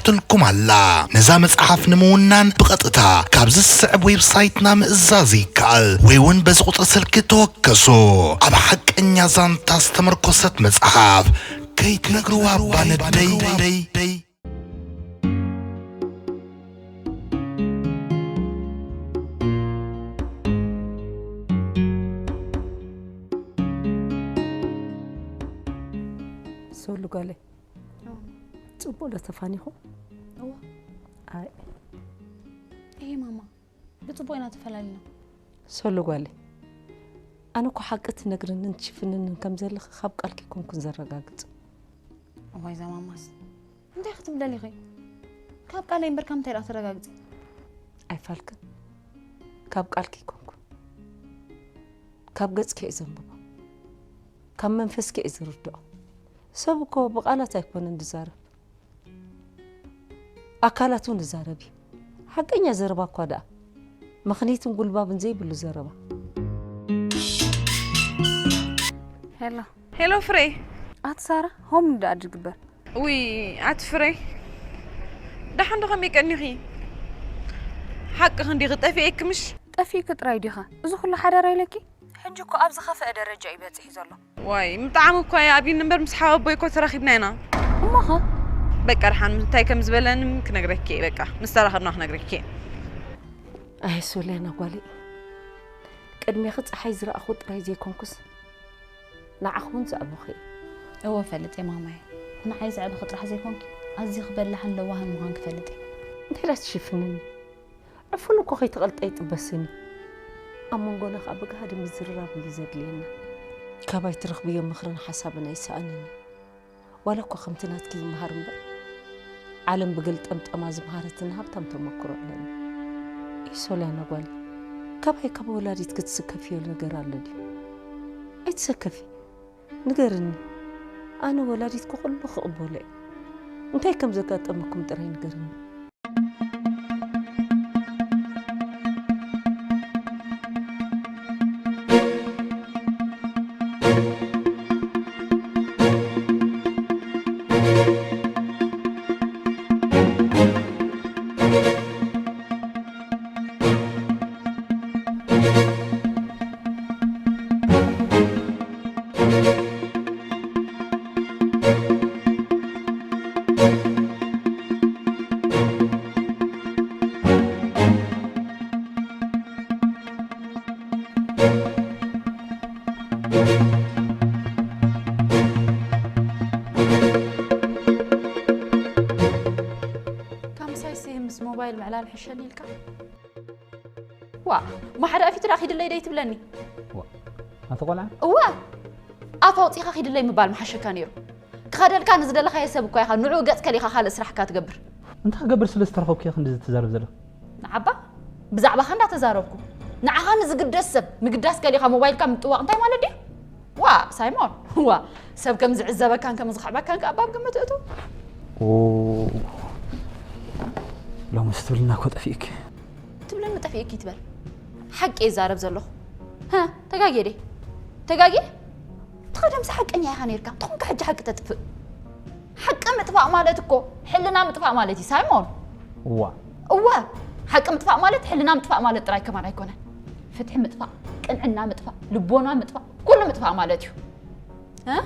ኣላ። ነዛ መጽሓፍ ንምውናን ብቐጥታ ካብ ዝስዕብ ዌብሳይትና ምእዛዝ ይከኣል ወይ እውን በዚ ቁጽሪ ስልኪ ተወከሱ። ኣብ ሓቀኛ ዛንታ ዝተመርኮሰት መጽሓፍ ከይትነግርዋ ባነደይ። ሶሉ ጓለይ፣ ጽቡቕ ዶ ተፋኒኹም? እዋ። ኣይ። እሄ ማማ፣ ብጽቡቕ ኢና ተፈላሊና። ሶሉ ጓለይ፣ ኣነ እኮ ሓቂ ትነግርንን ትሽፍንንን ከም ዘለኺ ካብ ቃልኪ ኣይኮንኩን ዘረጋግጽ። እዋይ፣ እዛ ማማስ እንታይ ክትብለል ኢኺ? ካብ ቃለይ እምበር ካብ እንታይ ደኣ ተረጋግጺ? ኣይፋልክን። ካብ ቃልኪ ኣይኮንኩን። ካብ ገጽኪ እየ ዘንብቦ። ካብ መንፈስኪ እየ ዝርድኦ። ሰብ እኮ ብቓላት ኣይኮነን ዝዛረብ። ኣካላት እውን ይዛረብ እዩ። ሓቀኛ ዘረባ እኳ ደኣ ምኽንይትን ጉልባብን ዘይብሉ ዘረባ። ሄሎ። ሄሎ ፍሬ። ኣቲ ሳራ፣ ሆም እንዳ ድግበር። ውይ፣ ኣቲ ፍሬ፣ ደሓን ዶ ከመይ ቀኒኺ? ሓቂ ክንዲኺ ጠፊኤኪ ምሽ? ጠፊእኪ ጥራይ ዲኻ? እዚ ኩሉ ሓዳር ኢለኪ? ሕጂ እኮ ኣብ ዝኸፍአ ደረጃ እዩ በጺሑ ዘሎ። ዋይ፣ ብጣዕሚ እኮ እየ ኣብዩኒ እምበር ምስ ሓወቦይ እኮ ተራኺብና ኢና። እሞኸ? በቃ ደሓን እንታይ ከም ዝበለንም ክነግረኪ እየ። በቃ ምስ ተራኸብና ክነግረኪ እየ። ኣይ ሶልያና ጓለይ፣ ቅድሜኺ ጸሓይ ዝረኣኹ ጥራይ ዘይኮንኩስ ንዓኺ እውን ዘዕበኹ እየ። እወ ፈልጥ እየ ማማየ። ንዓይ ዘዕበኺ ጥራሕ ዘይኮንኪ ኣዝኺ በላሕን ለዋህን ምዃንኪ ፈልጥ እየ። እንታይ ደኣ ትሽፍንኒ? ዕፉን እኮ ከይተቐልጠ ኣይጥበስን እዩ። ኣብ መንጎና ኸኣ ብጋህዲ ምዝርራብ እዩ ዘድልየና። ካባይ ትረኽብዮ ምኽርን ሓሳብን ኣይሰኣንን እዩ። ዋላ እኳ ከምቲ ናትኪ ይመሃር እምበር፣ ዓለም ብገልጠምጠማ ዝመሃረትና ሃብታም ተመክሮ ኣለኒ። ኢሶልያና ጓል፣ ካባይ ካብ ወላዲት ክትስከፍዮ ነገር ኣሎ ድዩ? ኣይትሰከፊ። ንገርኒ፣ ኣነ ወላዲትኪ ኩሉ ክቕበሎ እየ። እንታይ ከም ዘጋጠመኩም ጥራይ ንገርኒ። ካምሳይሲ ምስ ሞባይል ምዕላል ሕሸኒ ኢልካ? ዋ፣ ማሓዳ ፊት ዳ ኺድለይ ደይ ትብለኒ? ዋ፣ ኣቲ ቆልዓ። እወ፣ ኣፍ ኣውጺኻ ኺድለይ ምባል ምሓሸካ ነይሩ። ክኸደልካ ንዝደለኻዮ ሰብ እኳ ኢኻ፣ ንዕኡ ገጽ ከሊኻ ካልእ ስራሕካ ትገብር። እንታይ ክገብር ስለ ዝተረኸብኩ እየ ክንዲ ትዛረብ ዘለኻ? ንዓባ፣ ብዛዕባኻ እንዳተዛረብኩ። ንዓኻ ንዝግደስ ሰብ ምግዳስ ከሊኻ ሞባይልካ ምጥዋቕ እንታይ ማለት ድዩ? ዋ፣ ሳይሞን፣ ዋ፣ ሰብ ከም ዝዕዘበካን ከም ዝኽዕበካን ከኣ ባብ ግምት እቱ። ኦ፣ ሎምስ ትብልና እኮ ጠፊእኪ። ትብለኒ ጠፊእኪ ትበል። ሓቂ እየ ዝዛረብ ዘለኹ። ሃ፣ ተጋግየ ድየ? ተጋግየ? እቲ ቀደምሲ ሓቀኛ ኢኻ ነይርካ። እንተኾንካ ሕጂ ሓቂ ተጥፍእ። ሓቂ ምጥፋእ ማለት እኮ ሕልና ምጥፋእ ማለት እዩ፣ ሳይሞን። እዋ። እወ፣ ሓቂ ምጥፋእ ማለት ሕልና ምጥፋእ ማለት ጥራይ ከማን ኣይኮነን። ፍትሒ ምጥፋእ፣ ቅንዕና ምጥፋእ፣ ልቦና ምጥፋእ፣ ኩሉ ምጥፋእ ማለት እዩ። እ?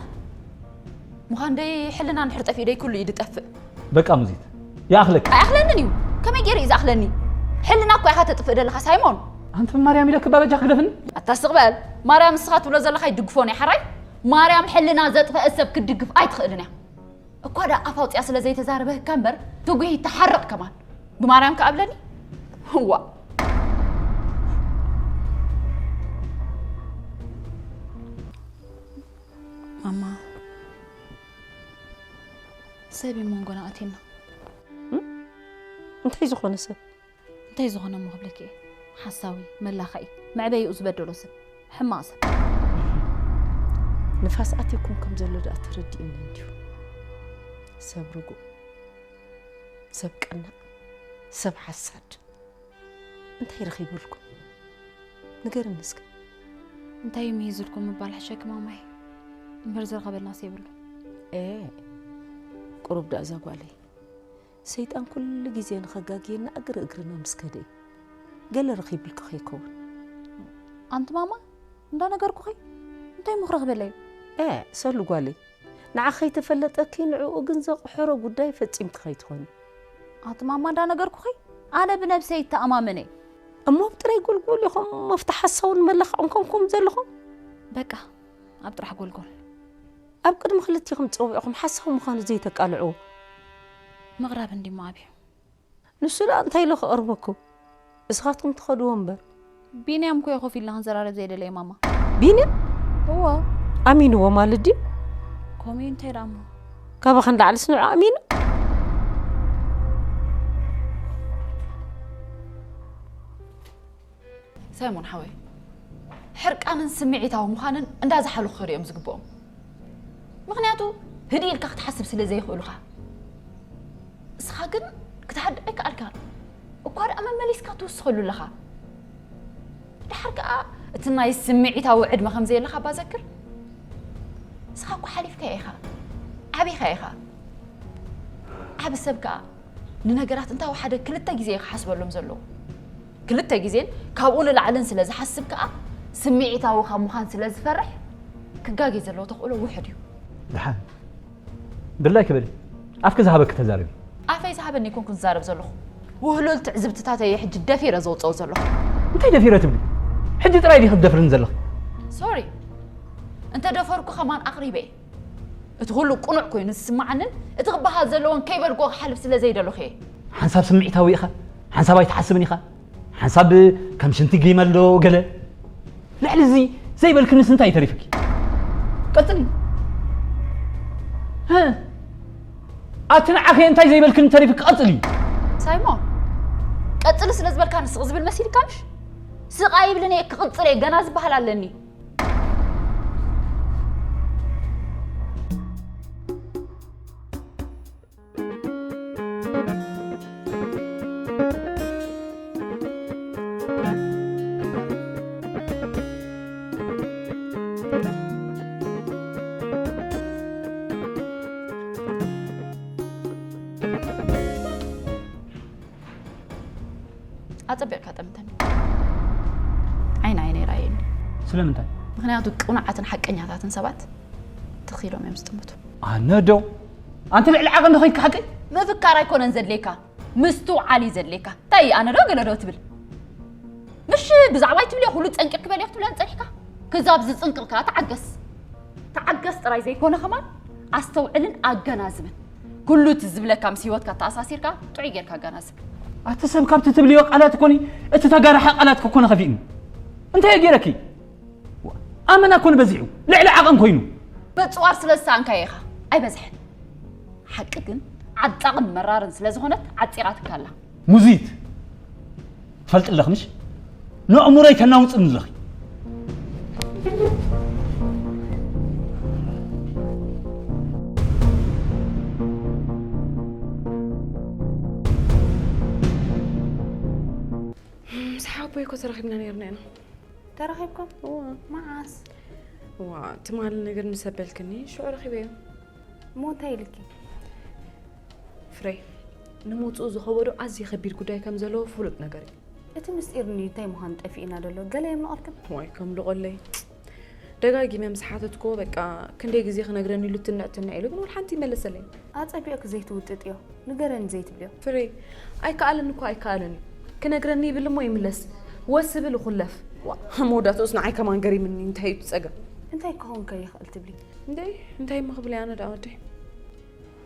ምዃን ደይ ሕልና እንድሕር ጠፊኡ ደይ ኩሉ እዩ ዝጠፍእ። በቃ ሙዚት፣ ይኣኽለኪ። ኣይኣኽለንን እዩ። ከመይ ገይሩ እዩ ዝኣኽለኒ? ሕልና እኮ ኢኻ ተጥፍእ ደለኻ ሳይሞን። ኣንቲ ማርያም ኢለኪ እባ በጃኺ ግደፍኒ። ኣታ ስቕ በል። ማርያም ንስኻ ትብሎ ዘለኻ ይድግፎ ናይ ሓራይ። ማርያም ሕልና ዘጥፈአት ሰብ ክትድግፍ ኣይትኽእልን እያ። እኳ ደኣ ኣፍ ኣውፂኣ ስለ ዘይተዛረበህካ እምበር ትጉሂ ይተሓረቕ ከማን። ብማርያም ከኣ ብለኒ። እዋ። ማማ፣ ሰብ እዩ መንጎና ኣትዩና። እንታይ ዝኾነ ሰብ? እንታይ ዝኾነ እሞ ክብለኪ እየ? ሓሳዊ፣ መላኸዒ፣ መዕበይኡ ዝበደሎ ሰብ፣ ሕማቕ ሰብ። ንፋስ ኣትዩኩም ከም ዘሎ ደኣ ተረዲእኒ እንድዩ። ሰብ ርጉእ፣ ሰብ ቀናእ፣ ሰብ ሓሳድ። እንታይ ረኺብልኩም? ንገርኒ እስከ። እንታይ እዩ ምሂዝልኩም ምባል ሕሸኪ ማማይ፣ እምበር ዝረኸበልናስ የብሉ። ኤ ቁሩብ ደኣ እዛ ጓለይ፣ ሰይጣን ኩሉ ግዜ ንኸጋግየና እግሪ እግርና ምስ ከደ እዩ። ገለ ረኺብልኪ ከይከውን። ኣንቲ ማማ፣ እንዳነገርኩኺ እንታይ ምኽሪ ክበለዩ? ኤ ሰሉ ጓለይ፣ ንዓ ከይተፈለጠኪ ንዕኡ ግን ዘቕሕሮ ጉዳይ ፈጺምኪ ከይትኾኒ። ኣንቲ ማማ፣ እንዳነገርኩኺ ኣነ ብነብሰይ ይተኣማመን እየ። እሞ ኣብ ጥራይ ጎልጎል ኢኹም መፍትሒ ሓሳውን መለኻዕን ኮንኩም ዘለኹም። በቃ ኣብ ጥራሕ ጎልጎል። ኣብ ቅድሚ ክልቲኹም ጸዊዕኹም ሓሳዊ ምዃኑ ዘይተቃልዕዎ። ምቕራብ እንዲሞ ኣብዩ። ንሱ ደኣ እንታይ ኢሉ ክቕርበኩም? እስኻትኩም ትኸድዎ እምበር። ቢንያም እኮ እዩ ኮፍ ኢልና ክንዘራረብ ዘይደለየ ማማ። ቢንያም እዎ። ኣሚንዎ ማለት ድዩ? ከምኡ እንታይ ደኣ እሞ? ካባኻ ንላዕሊ ስንዑ ኣሚኑ። ሳይሞን ሓወይ፣ ሕርቃንን ስምዒታዊ ምዃንን እንዳዝሓሉ ክኸዱ እዮም ዝግብኦም። ምኽንያቱ ህድእ ኢልካ ክትሓስብ ስለ ዘይኽእሉኻ። እስኻ ግን ክትሃድእ ኣይከኣልካን። እኳ ደኣ መመሊስካ ትውስኸሉ ኣለኻ። ድሓር ከኣ እቲ ናይ ስምዒታዊ ዕድመ ከም ዘየለኻ እባ ዘክር። እስኻ እኮ ሓሊፍካዮ ኢኻ። ዓቢኻ ኢኻ። ዓቢ ሰብ ከኣ ንነገራት እንታወሓደ ክልተ ግዜ እዩ ክሓስበሎም ዘለዎ። ክልተ ግዜን ካብኡ ንላዕልን ስለ ዝሓስብ ከኣ ስምዒታዊ ካብ ምዃን ስለ ዝፈርሕ ክጋገ ዘለዎ ተኽእሎ ውሑድ እዩ። ደሓን ድላይ ክበል ኣፍኪ ዝሃበኪ ተዛረቢ። ኣፈይ ዝሃበኒ ኣይኮንኩን ዝዛረብ ዘለኹ። ውህሉል ትዕዝብትታተይ እየ ሕጂ ደፊረ ዘውፅኦ ዘለኹ። እንታይ ደፊረ ትብሊ? ሕጂ ጥራይ ዲኺ ትደፍርኒ ዘለኺ? ሶሪ፣ እንተ ደፈርኩ ከማን ኣቕሪበ እየ። እቲ ኩሉ ቅኑዕ ኮይኑ ዝስምዓንን እቲ ክበሃል ዘለዎን ከይበልክዎ ክሓልፍ ስለ ዘይደለኹ እየ። ሓንሳብ ስምዒታዊ ኢኻ፣ ሓንሳብ ኣይትሓስብን ኢኻ፣ ሓንሳብ ከም ሽንቲ ጊመል ዶ ገለ። ልዕሊ እዚ ዘይበልክንስ እንታይ ተሪፍኪ? ቀጽሊ። ሀ? ኣቲ ንዓኺ እንታይ ዘይበልክኒ ተሪፍኪ? ቀጽሊ። ሳይሞን፣ ቀጽሊ ስለ ዝበልካኒ ስቕ ዝብል መሲልካ ምሽ? ስቕ ኣይብልን እየ፣ ክቕጽል እየ፣ ገና ዝበሃል ኣለኒ። ኣጸቢቕካ ጠምተኒ። ዓይኒ ዓይነይ ርኣየኒ። ስለምንታይ? ምኽንያቱ ቅኑዓትን ሓቀኛታትን ሰባት ትኽ ኢሎም እዮም ዝጥምቱ። ኣነ ዶ ኣንቲ ልዕሊ ዓቐን ዶ ኮይንካ ሓቀይ? ምፍካር ኣይኮነን ዘድልየካ፣ ምስትውዓል እዩ ዘድልየካ። እንታይ ኣነ ዶ ገለ ዶ ትብል? ምሽ ብዛዕባይ ትብልዮ ኩሉ ጸንቂቕኪ በልዮ ክትብለኒ ጸኒሕካ? ክዛብ ዝጽንቅቕካ ተዓገስ። ተዓገስ ጥራይ ዘይኮነ ከማን ኣስተውዕልን ኣገናዝብን። ኩሉ እቲ ዝብለካ ምስ ህይወትካ ተኣሳሲርካ ጥዑይ ጌርካ ኣገናዝብ። ኣቲ ሰብ ካብቲ ትብልዮ ቃላት ኮኒ እቲ ተጋራሓ ቃላት ኮነ ከፊእኒ። እንታይ ገይረኪ? ኣመና ኮን በዚሑ ልዕሊ ዓቐን ኮይኑ። ምጽዋር ስለ ዝሰኣንካዮ ኢኻ ኣይበዝሐን። ሓቂ ግን ዓጣቕን መራርን ስለ ዝኾነት ዓጺራትካ ኣላ። ሙዚት ትፈልጢ ኣለኺ ምሽ? ንእሙረይ ተናውጽኒ ኣለኺ። ምስ ሓወቦይ እኮ ተራኺብና ነይርና ኢና። ተራኺብኩም? እዋ። መዓስ? እዋ ትማሊ ነገር ምስ ኣበልክኒ ሽዑ ረኺበዮ። እሞ እንታይ ኢልኪ? ፍሬ ንምውፅኡ ዝኸበዶ ኣዝዩ ከቢድ ጉዳይ ከም ዘለዎ ፍሉጥ ነገር እዩ። እቲ ምስጢር እንድዩ እንታይ ምዃኑ ጠፊእና ዘሎ ገለ የምልቐልክን? ዋይ ከም ልቖለይ ደጋጊመ ምስ ሓተትክዎ በቃ ክንደይ ግዜ ክነግረኒ ኢሉ ትንዕ ትንዕ ኢሉ ግን ወላ ሓንቲ ይመለሰለይ። ኣጸቢቕኪ ዘይትውጥጥዮ ንገረኒ ዘይትብልዮ? ፍሬ ኣይከኣልን እኮ ኣይከኣልን እዩ ክነግረኒ ይብል እሞ ይምለስ ወስ ዝብል ይኹለፍ። ዋ መወዳእትኡስ ንዓይ ከማን ገሪምኒ እንታይ እዩ እቲ ጸገም? እንታይ ክኸውን ከ ይኽእል ትብሊ? እንዴ እንታይ እሞ ክብል እየ ኣነ ደኣ ወደይ?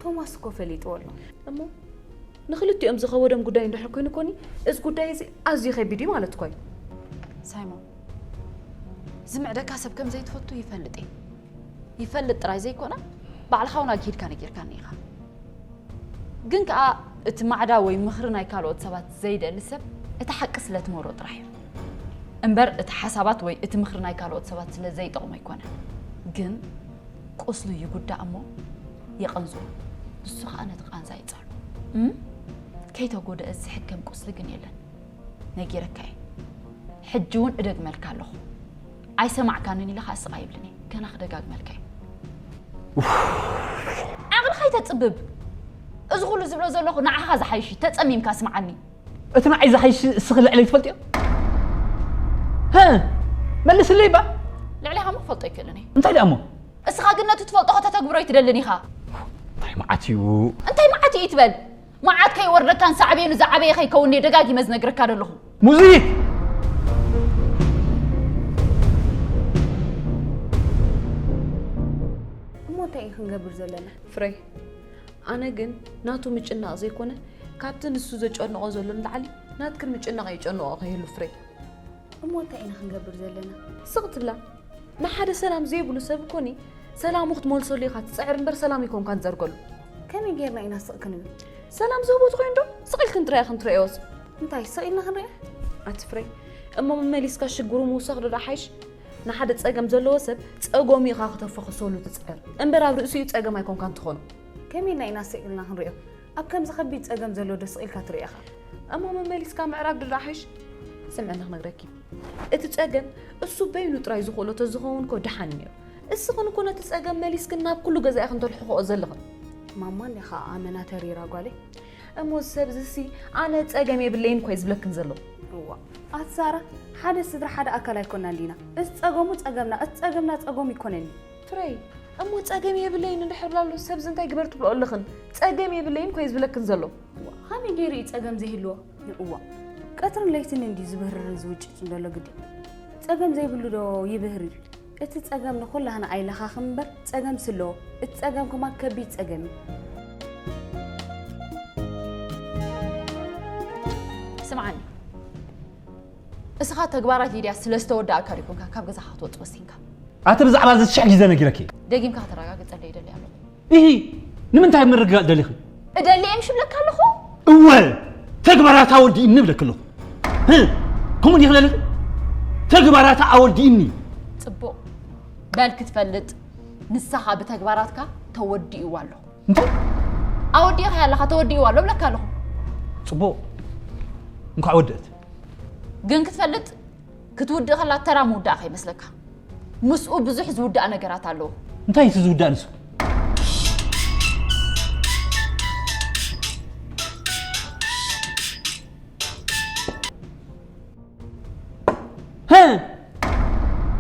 ቶማስ እኮ ፈሊጥዎ ኣሎ። እሞ ንኽልቲኦም ዝኸበዶም ጉዳይ እንድሕር ኮይኑ ኮኒ እዚ ጉዳይ እዚ ኣዝዩ ከቢድ እዩ ማለት እኮ እዩ። ሳይሞን ዝምዕደካ ሰብ ከም ዘይትፈቱ ይፈልጥ እየ። ይፈልጥ ጥራይ ዘይኮነ፣ ባዕልኻ እውን ኣግሂድካ ነጊርካኒ ኢኻ። ግን ከኣ እቲ ማዕዳ ወይ ምኽሪ ናይ ካልኦት ሰባት ዘይደሊ ሰብ፣ እቲ ሓቂ ስለ ትመሮ ጥራሕ እዩ። እምበር እቲ ሓሳባት ወይ እቲ ምኽሪ ናይ ካልኦት ሰባት ስለ ዘይጠቕሞ ኣይኮነን። ግን ቁስሉ ይጉዳእ እሞ የቐንዝዎ። ንሱ ኸኣ ነቲ ቃንዛ ይጸሉ። እም? ከይተጎደአ ዝሕከም ቁስሊ ግን የለን። ነጊረካ እየ። ሕጂ እውን እደግመልካ ኣለኹ። ኣይሰማዕካንን ኢለ ኸኣ ስቕ ኣይብልን እየ። ገና ክደጋግመልካ እየ። ዓቕልኻ ኣይተጽብብ። እዚ ኹሉ ዝብሎ ዘለኹ ንዓኻ ዝሓይሽ እዩ። ተጸሚምካ ስምዓኒ። እቲ ንዓይ ዝሓይሽ እስኺ ልዕለይ ትፈልጥዮ? ሀ? መልስለይ እባ። ልዕሌኻ እሞ ክፈልጦ ኣይክእልን እየ። እንታይ ደኣ እሞ? እስኻ ግን ነቲ ትፈልጦ ከተተግብሮ ኣይትደልን ኢኻ። እንታይ መዓት እዩ? እንታይ መዓት እዩ ይትበል? መዓት ከይወርደካን ሳዕቤኑ ዝዓበየ ከይከውን እየ ደጋጊመ ዝነግረካ ዘለኹ። ሙዚት! እሞ እንታይ እዩ ክንገብር ዘለና? ፍሬ፣ ኣነ ግን ናቱ ምጭናቕ ዘይኮነ፣ ካብቲ ንሱ ዘጨንቖ ዘሎ ንላዕሊ ናትክን ምጭናቕ የጨንቖ ከይህሉ ፍሬ። እሞ እንታይ ኢና ክንገብር ዘለና? ስቕ ትብላ። ንሓደ ሰላም ዘይብሉ ሰብ እኮኒ ሰላሙ ክትመልሰሉ ኢኻ ትጽዕር እምበር ሰላም ኣይኮንካን ትጸርገሉ። ከመይ ጌርና ኢና ስቕ ክንብል? ሰላም ዝህቦ ተኾይኑ ዶ ስቕ ኢልክን ትሪኣ ክንትሪኦስ? እንታይ ስቕ ኢልና ክንሪኣ? ኣቲ ፍሬ፣ እሞ መመሊስካ ሽግሩ ምውሳኽ ዶ ደኣ ሓይሽ? ንሓደ ጸገም ዘለዎ ሰብ ጸገሙ ኢኻ ክተፈኽሰሉ ትጽዕር እምበር ኣብ ርእሲኡ ጸገም ኣይኮንካን ትኾኖ። ከመይ ኢልና ኢና ስቕ ኢልና ክንሪኦ? ኣብ ከምዚ ከቢድ ጸገም ዘሎ ዶ ስቕ ኢልካ ትሪኦ ኢኻ? እሞ መመሊስካ ምዕራግ ዶ ደኣ ሓይሽ? ስምዕኒ ክነግረኪ። እቲ ጸገም እሱ በይኑ ጥራይ ዝኽእሎ ተዝኸውን እኮ ደሓን ነይሩ። እስኽን እኮ ነቲ ጸገም መሊስክን ናብ ኩሉ ገዛ ኢኽን ተልሕኽኦ ዘለኽን። ማማ እንዲኻ ኣመና ተሪራ ጓለይ። እሞ እዚ ሰብ እዚሲ ኣነ ጸገም የብለይን እኮ እዩ ዝብለክን ዘሎ። እዋ፣ ኣቲ ሳራ፣ ሓደ ስድራ ሓደ ኣካል ኣይኮናን ዲና? እዚ ጸገሙ ጸገምና፣ እቲ ጸገምና ጸገሙ ይኮነኒ። ፍረይ፣ እሞ ጸገም የብለይን እንድሕር ብላ ኣሎ፣ ሰብዚ እንታይ ግበር ትብልኦ ኣለኽን? ጸገም የብለይን እኮ እዩ ዝብለክን ዘሎ። እዋ፣ ከመይ ገይሩ እዩ ጸገም ዘይህልዎ? እዋ፣ ቀትርን ለይትን እንድዩ ዝብህርርን ዝውጭጭን ዘሎ ግዲ። ጸገም ዘይብሉ ዶ ይብህርር? እቲ ጸገም ንኹላህና ኣይለኻኽም እምበር ጸገም ስለ፣ እቲ ጸገም ከማን ከቢድ ጸገም እዩ። ስምዓኒ፣ እስኻ ተግባራት ሊድያ ስለ ዝተወደኣካ ዶ ይኮንካ ካብ ገዛኻ ክትወጽእ ወሲንካ? ኣቲ ብዛዕባ እዚ ሽሕ ግዜ ነጊረኪ። ደጊምካ ከተረጋግጸለይ ይደሊ ኣለኹ። ኢሂ፣ ንምንታይ ምርግጋጽ ደሊኺ? እደሊ እየ ምሽ እብለካ ኣለኹ። እወ፣ ተግባራት ኣወዲእኒ እብለኪ ኣለኹ። ህ፣ ከምኡ ዲኺ ደሊኺ? ተግባራት ኣወዲእኒ። ጽቡቕ። በል ክትፈልጥ፣ ንስኻ ብተግባራትካ ተወዲእዋ ኣሎ። እንታይ? ኣወዲእኻዮ ኣለኻ፣ ተወዲእዋ ኣሎ እብለካ ኣለኹ። ጽቡቕ። እንኳዕ ወደእት። ግን ክትፈልጥ፣ ክትውድእ ከላ ተራ ምውዳእ ከይመስለካ። ምስኡ ብዙሕ ዝውዳእ ነገራት ኣለዎ። እንታይ እዩ እቲ ዝውዳእ ንሱ? ሀ!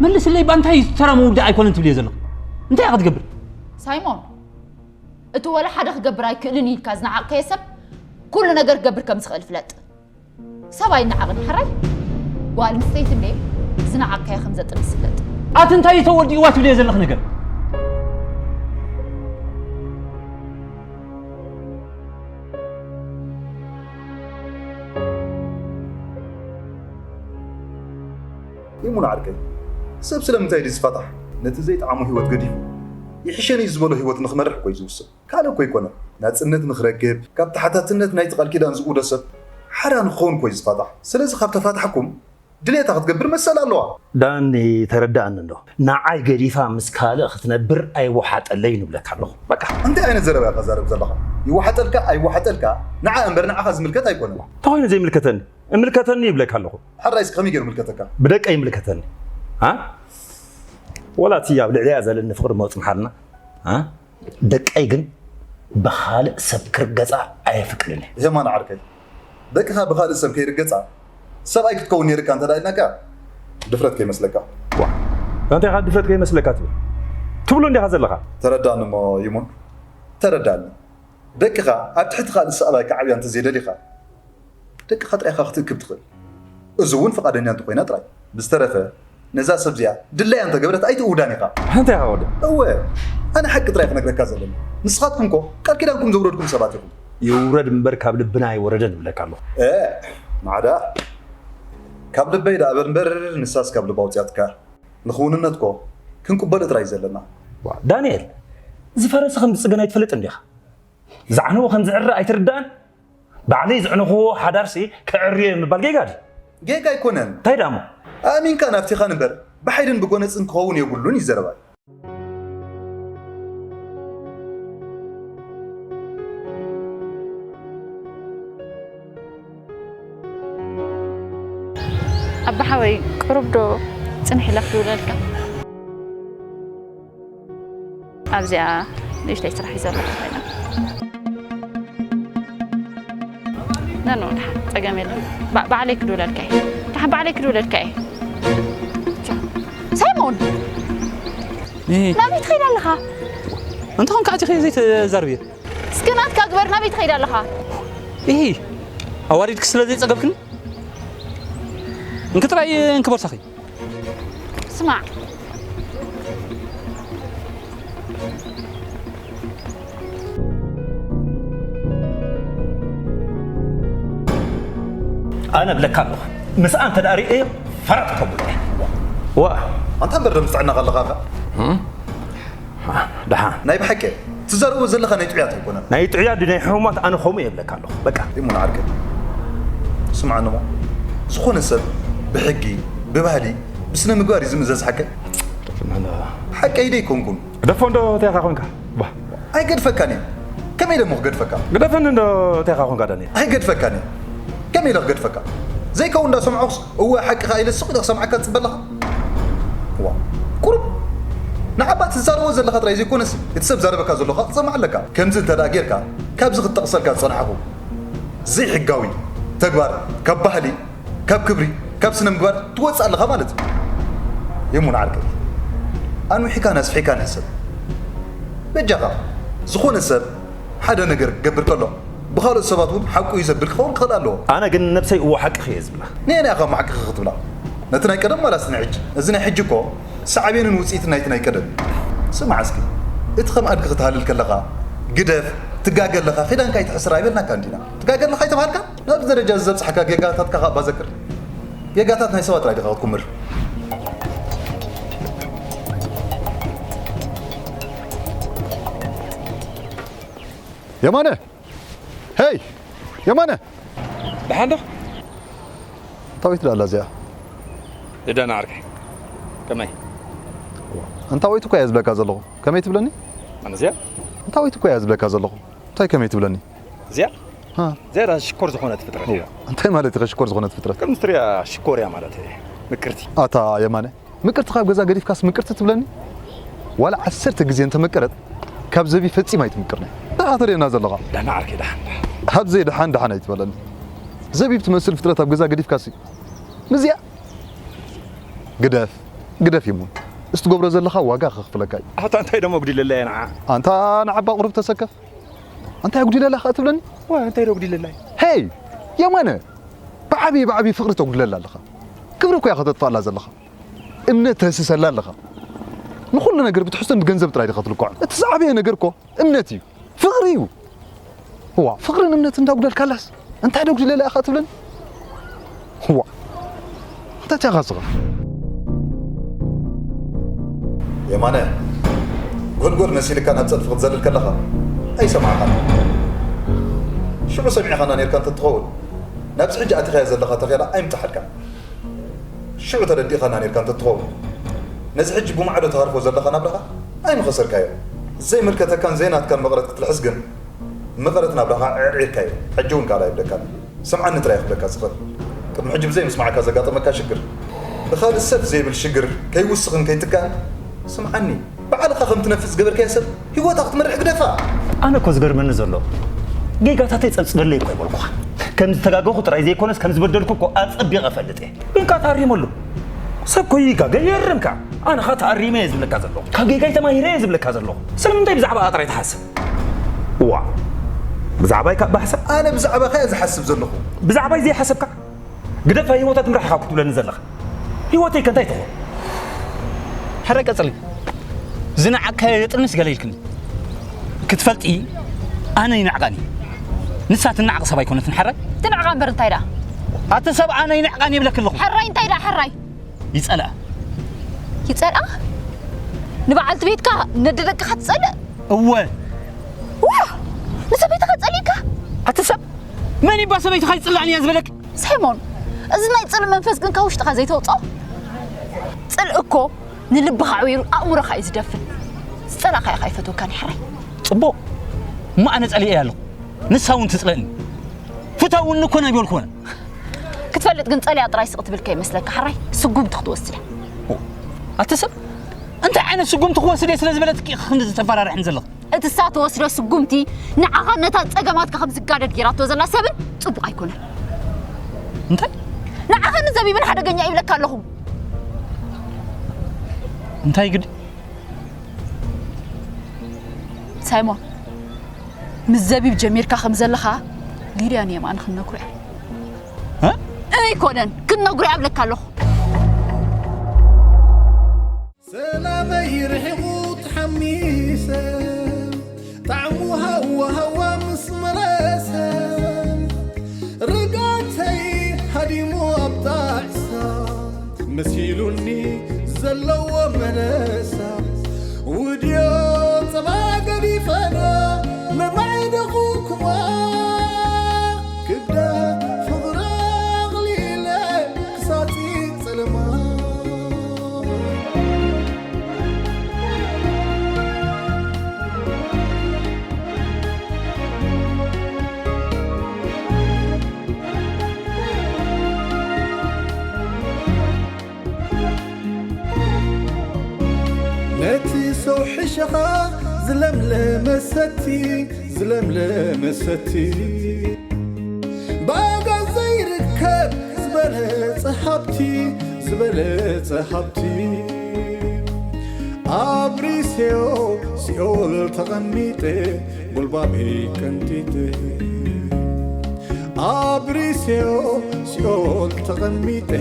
መልስለይ፣ ባ እንታይ እዩ ተራ ምውዳእ ኣይኮነን ትብልዮ ዘለኹ? እንታይ ኢኻ ትገብር? ሳይሞን፣ እቲ ወላ ሓደ ክገብር ኣይክእልን እዩ ኢልካ ዝነዓቕካዮ ሰብ ኩሉ ነገር ክገብር ከም ዝኽእል ፍለጥ። ሰብ ኣይነዓቕን፣ ሕራይ? ጓል ኣንስተይቲ እንደ ዝነዓቕካዮ ከም ዘጥንስ ፍለጥ። ኣቲ እንታይ እዩ ተወዲእዋ ትብልዮ ዘለኽ ነገር? ይሙን ዓርከይ፣ ሰብ ስለምንታይ ድዩ ዝፋታሕ? ነቲ ዘይጠዓሞ ህይወት ገዲፉ፣ ይሕሸኒ እዩ ዝበሎ ህይወት ንኽመርሕ እኮ እዩ ዝውስን። ካልእ እኮ ኣይኮነን። ናጽነት ንኽረክብ፣ ካብ ተሓታትነት ናይቲ ቃል ኪዳን ዝእውዶ ሰብ ሓራ ንኽኸውን እኮ እዩ ዝፋታሕ። ስለዚ ካብ ተፋታሕኩም፣ ድሌታ ክትገብር መሰል ኣለዋ። ዳኒ፣ ተረዳእኒ እንዶ። ንዓይ ገዲፋ ምስ ካልእ ክትነብር ኣይወሓጠለይን እብለካ ኣለኹ። በቃ። እንታይ ዓይነት ዘረባ ኢኻ ትዛረብ ዘለኻ? ይወሓጠልካ ኣይወሓጠልካ፣ ንዓ እምበር ንዓኻ ዝምልከት ኣይኮነን። እንታይ ኮይኑ ዘይምልከተኒ? እምልከተኒ ይብለካ ኣለኹ። ሕራይስ ከመይ ገይሩ ምልከተካ? ብደቀይ ይምልከተኒ። አ? ወላ እቲ ኣብ ልዕሊኣ ዘለኒ ፍቕሪ መጽንሓልና። አ? ደቀይ ግን ብኻልእ ሰብ ክርገጻ ኣየፍቅድን እየ። የማን ዓርከይ፣ ደቅኻ ብኻልእ ሰብ ከይርገጻ ሰብኣይ ክትከውን ነይርካ እንተ ደኣ ኢልናካ ድፍረት ከይመስለካ። ዋ፣ እንታይ ኢኻ ድፍረት ከይመስለካ ትብል? ትብሎ እንዲኻ ዘለኻ። ተረዳኒ እሞ ይሙን፣ ተረዳኒ። ደቅኻ ኣብ ትሕቲ ካልእ ሰብኣይ ክዓብያ እንተዘይደሊኻ፣ ደቅኻ ጥራይ ኢኻ ክትእክብ ትኽእል። እዚ እውን ፍቓደኛ እንተኾይና ጥራይ። ብዝተረፈ፣ ነዛ ሰብ እዚኣ ድላያ እንተገበረት ኣይትእውዳን ኢኻ። እንታይ ኢኻ ወደ? እወ፣ ኣነ ሓቂ ጥራይ ክነግረካ ዘለኒ። ንስኻትኩም እኮ ቃል ኪዳንኩም ዘውረድኩም ሰባት ኢኹም። ይውረድ እምበር ካብ ልብና ኣይወረደን እብለካ ኣለኹ። እ፣ ማዕዳ፣ ካብ ልበይ ደኣ እበር እምበር፣ ንሳስ ካብ ልባ ኣውጽኣትካ። ንኽውንነት እኮ ክንቅበሎ ጥራይ እዩ ዘለና። ዋ፣ ዳንኤል፣ እዚ ፈረስ ከም ዝጽገን ኣይትፈልጥን ዲኻ? ዝዓነወ ከም ዝዕረ ኣይትርዳእን? ባዕለይ ዘዕነኽዎ ሓዳርሲ ከዕርዮ እየ ምባል ጌጋ ድዩ? ጌጋ ኣይኮነን። እንታይ ደኣ እሞ? ኣእሚንካን ኣፍቲኻን እምበር፣ ብሓይልን ብጎነጽን ክኸውን የብሉን እዩ ዘረባይ። ኣባሓወይ፣ ቁሩብ ዶ ጽንሕ ኢላ ክድውለልካ? ኣብዚኣ ንእሽተይ ስራሕ እዩ ዘለኹ ኮይና። ነኖ፣ ደሓን፣ ጸገም የለን። ባ-፣ ባዕለይ ክድውለልካ እየ። ደሓን፣ ባዕለይ ክድውለልካ እየ። ሳይሞን! እህ። ናበይ ትኸይድ ኣለኻ? እንተኾንካ ኣቲኺ ዘይትዛረብዮ? እስኪ ናትካ ግበር፣ ናበይ ትኸይድ ኣለኻ? እሂ፣ ኣዋሪድኪ ስለ ዘይጸገብክኒ፣ እንክትራይ እንክበርሳኺ። ስማዕ። ኣነ እብለካ ኣለኹ፣ ምስኣ እንተ ደኣ ርእየ፣ ፈረጥ ከብሎ እየ። ዋ፣ ኣንታ እምበር ደምስጥዕና ከለኻ ከ? ደሓን። ናይ ብሓቂ ትዛረቦ ዘለኻ ናይ ጥዑያት ኣይኮነን። ናይ ጥዑያት ድዩ ናይ ሕሙማት? ኣነ ከምኡ እየ እብለካ ኣለኹ። በቃ። ይሙን ዓርከይ፣ ስምዓኒ እሞ፣ ዝኾነ ሰብ ብሕጊ፣ ብባህሊ፣ ብስነ ምግባር እዩ ዝምዘዝ። ሓቀይ? ሓቀይ ዶ ኣይኮንኩን? ግደፎ እንዶ እንታይ ኢኻ ኮንካ? ባ። ኣይገድፈካን እየ። ከመይ ኢለ እሞ ክገድፈካ? ግደፈኒ እንዶ እንታይ ኢኻ ኮንካ ዳንኤል? ኣይገድፈካን እየ። ከመይ ኢለ ክገድፈካ? ዘይከውን እንዳሰምዖስ እወ ሓቅኻ ኢለ ስቕ ኢለ ክሰምዓካ ትጽበ ኣለኻ? ዋ፣ ቁሩብ ንዓባ ትዛረቦ ዘለኻ ጥራይ ዘይኮነስ፣ እቲ ሰብ ዛረበካ ዘሎ ኸኣ ክትሰምዕ ኣለካ። ከምዚ እንተ ደኣ ጌርካ፣ ካብዚ ክጠቕሰልካ ዝጸናሕኩ ዘይሕጋዊ ተግባር፣ ካብ ባህሊ፣ ካብ ክብሪ፣ ካብ ስነ ምግባር ትወጽእ ኣለኻ ማለት እዩ። የሙን ዓርከይ፣ ኣንዊሕካን ኣስፊሕካን ሕሰብ። በጃኻ፣ ዝኾነ ሰብ ሓደ ነገር ክገብር ከሎ፣ ብኻልኦት ሰባት እውን ሓቁ እዩ ዘብል ክኸውን ክኽእል ኣለዎ። ኣነ ግን ንነብሰይ እወ ሓቅኺ እየ ዝብላ። ንየናይ ኢኻ እሞ ሓቅኺ ክትብላ? ነቲ ናይ ቀደም ዋላስ ናይ ሕጂ? እዚ ናይ ሕጂ እኮ ሳዕቤንን ውጽኢትን ናይቲ ናይ ቀደም እዩ። ስማዕ እስኪ፣ እቲ ከም ኣድጊ ክትሃልል ከለኻ፣ ግደፍ፣ ትጋገ ኣለኻ፣ ኺዳንካ ኣይትሕስር ኣይበልናካን ዲና? ትጋገ ኣለኻ ኣይተባሃልካን? ናብዚ ደረጃ እዚ ዘብጽሓካ ጌጋታትካ ከኣ እባ ዘክር። ጌጋታት ናይ ሰባት ጥራይ ዲኻ ክትኩምር? የማነ! ሄይ! የማነ! ደሓን ዶ? ኣንታ ወይቱ ደኣ ኣላ እዚኣ? ደዳና ዓርከይ። ከመይ? ኣንታ ወይቱ እኮ እየ ዝብለካ ዘለኹ። ከመይ ትብለኒ? ኣነ እዚኣ? ኣንታ ወይቱ እኮ እየ ዝብለካ ዘለኹ። እንታይ ከመይ ትብለኒ? እዚኣ? ሃ። እዚኣ ደኣ ሽኮር ዝኾነት ፍጥረት እያ። እንታይ ማለት ኢኻ ሽኮር ዝኾነት ፍጥረት? ከም ትሪኣ ሽኮር እያ ማለት እየ። ምቅርቲ። ኣታ የማነ፣ ምቅርቲ ካብ ገዛ ገዲፍካስ ምቅርቲ ትብለኒ? ዋላ ዓሰርተ ግዜ እንተመቀረት ካብ ዘቢብ ፈጺማ ኣይትምቅርን እያ። ደሓ ተርእየና ዘለኻ። ደሓን ዓርከይ፣ ደሓን፣ ደሓን። ኣብ ዘይደሓን ደሓን ኣይትበለኒ። ዘቢብ ትመስል ፍጥረት ኣብ ገዛ ገዲፍካሲ ምስዚኣ ግደፍ፣ ግደፍ ይሙን። እስትገብሮ ዘለኻ ዋጋ ከኽፍለካ እዩ። ኣታ እንታይ ደሞ ኣጉዲለላ እየ ንዓ? ኣንታ ንዓባ ቁሩብ ተሰከፍ። እንታይ ኣጉዲለላ ከኣ ትብለኒ? ዋ፣ እንታይ ዶ ኣጉዲለላ እየ? ሄይ! የማነ! ብዓብዪ ብዓብዪ ፍቕሪ ተጉድለላ ኣለኻ። ክብሪ እኮ እያ ከተጥፍኣላ ዘለኻ። እምነት ተህስሰላ ኣለኻ። ንኹሉ ነገር ብትሕዝቶን ብገንዘብ ጥራይ ዲኻ ትልክዖ? እቲ ዝዓበየ ነገር እኮ እምነት እዩ። ፍቕሪ እዩ። እዋ፣ ፍቕርን እምነትን እንዳጉደልካላስ እንታይ ዶ ጉድለላ ኢኻ ትብለኒ? እዋ፣ እንታይ ትያኻ ስኻ? የማነ፣ ጎድጎድ መሲልካ ናብ ጸድፊ ክትዘልል ከለኻ ኣይሰማዕካን። ሽዑ ሰሚዕኻና ኔርካ እንተትኸውን፣ ናብዚ ሕጂ ኣቲኻዮ ዘለኻ ተኼላ ኣይምጻሓልካን። ሽዑ ተረዲእኻና ኔርካ እንተትኸውን፣ ነዚ ሕጂ ብማዕዶ ትሃርፎ ዘለኻ ናብራኻ ኣይምኸሰርካዮ። ዘይምልከተካን ዘይናትካን መቐረት ክትልሕስ ግን፣ መቐረት ናብራኻ ዕዕርዒርካዮ። ሕጂ እውን ካልእ ኣይብለካን። ስምዓኒ ጥራይ ክብለካ ዝኽእል። ቅድሚ ሕጂ ብዘይ ምስማዕካ ዘጋጠመካ ሽግር፣ ብኻልእ ሰብ ዘይብል ሽግር ከይውስኽን ከይትካእን፣ ስምዓኒ። ባዕልኻ ከም ትነፍስ ዝገበርካዮ ሰብ ህይወታ ክትመርሕ ግደፋ። ኣነ እኮ ዝገርመኒ ዘሎ፣ ጌጋታተይ ጸብጽበለይ እኮ ኣይበልኩኻን። ከም ዝተጋገኹ ጥራይ ዘይኮነስ ከም ዝበደልኩ እኮ ኣጸቢቐ እፈልጥ እየ። ግን ከኣ ተኣሪመሉ። ሰብ እኮ ይጋገ የርም ከኣ። ኣነ ከኣ ተኣሪመ እየ ዝብለካ ዘለኹ። ካብ ጌጋይ ተማሂረ እየ ዝብለካ ዘለኹ። ስለምንታይ ብዛዕባኣ ጥራይ ትሓስብ? እዋ፣ ብዛዕባይ ካብ ባሕሰብ? ኣነ ብዛዕባኻ እየ ዝሓስብ ዘለኹ። ብዛዕባይ ዘይሓሰብካ? ግደፋ፣ ህይወታ ትምራሕ ኢኻ ክትብለኒ ዘለኻ። ህይወተይ ከ እንታይ ትኾን? ሕረ ቀጽሊ። ዝነዓቕካዮ የጥርንስ ገለ ኢልክኒ። ክትፈልጢ፣ ኣነ ይንዕቐኒ። ንሳ ትነዓቕ ሰብ ኣይኮነትን፣ ሕራይ? ትንዕቓ እምበር እንታይ ደኣ? ኣቲ ሰብ ኣነ ይንዕቐኒ ይብለኪ ኣለኹ። ሕራይ እንታይ ደኣ፣ ሕራይ? ይጸልኣ። ይጸልኣ? ንበዓልቲ ቤትካ ነደደቅኻ ትጸልእ? እወ። ዋ! ንሰበይትኻ ጸሊእካ? ኣቲ ሰብ፣ መን እባ ሰበይትኻ ይጽላእኒ እያ ዝበለክ? ሳይሞን፣ እዚ ናይ ጽልእ መንፈስ ግን ካብ ውሽጥኻ ዘይተውጽኦ? ጽልእ እኮ ንልብኻ ዕዊሩ ኣእምሮኻ እዩ ዝደፍን። ዝጸላእካዮ ከኣ ኣይፈትወካን እዩ ሕራይ። ጽቡቕ። እሞ ኣነ ጸሊኤ እያ ኣለኹ። ንሳ እውን ትጽለእኒ። ፍተውኒ እኮ ናይ በልኩ ኣነ። ክትፈልጥ ግን ጸሊኣ ጥራይ ስቕ ትብል ከይመስለካ ሕራይ ስጉምቲ ክትወስድ እያ። ኣቲ ሰብ፣ እንታይ ዓይነት ስጉምቲ ክወስድ እየ ስለ ዝበለትኪ ኢኺ ክንድዚ ተፈራርሕኒ ዘለኺ? እቲ እሳ ትወስዶ ስጉምቲ ንዓኻን ነታ ጸገማትካ ከም ዝጋደድ ጌራቶ ዘላ ሰብን ጽቡቕ ኣይኮነን። እንታይ? ንዓኻን ንዘቢብን ሓደገኛ ይብለካ ኣለኹ። እንታይ ግዲ? ሳይሞን፣ ምስ ዘቢብ ጀሚርካ ከም ዘለኻ ሊድያን የማን ክንነግሮ እያ። እ? ኣይኮነን፣ ክንነግሮ እያ እብለካ ኣለኹ። ሰላመይ ርሒቑ ተሓሚሰ፣ ጣዕሙ ሃዋ ሃዋ ምስ መረሰ፣ ርግኣተይ ሃዲሙ ኣብ ጣዕሳ፣ መሲሉኒ ዘለዎ መለሳ፣ ውድዮ ጸባ ገዲፈና፣ መማዕደኹ ክዋ፣ ክብዳ ፍቕሪ ኣቕሊለ፣ ክሳጺ ጸለማ። ነቲ ሰው ሕሸኻ ዝለምለመ ሰቲ፣ ዝለምለመ ሰቲ። ብኣጋ ዘይርከብ ዝበለጸ ሃብቲ፣ ዝበለጸ ሃብቲ። ኣብሪሴዮ ሲኦል ተቐሚጠ፣ ጉልባበይ ቀንጢጠ። ኣብሪሴዮ ሲኦል ተቐሚጠ፣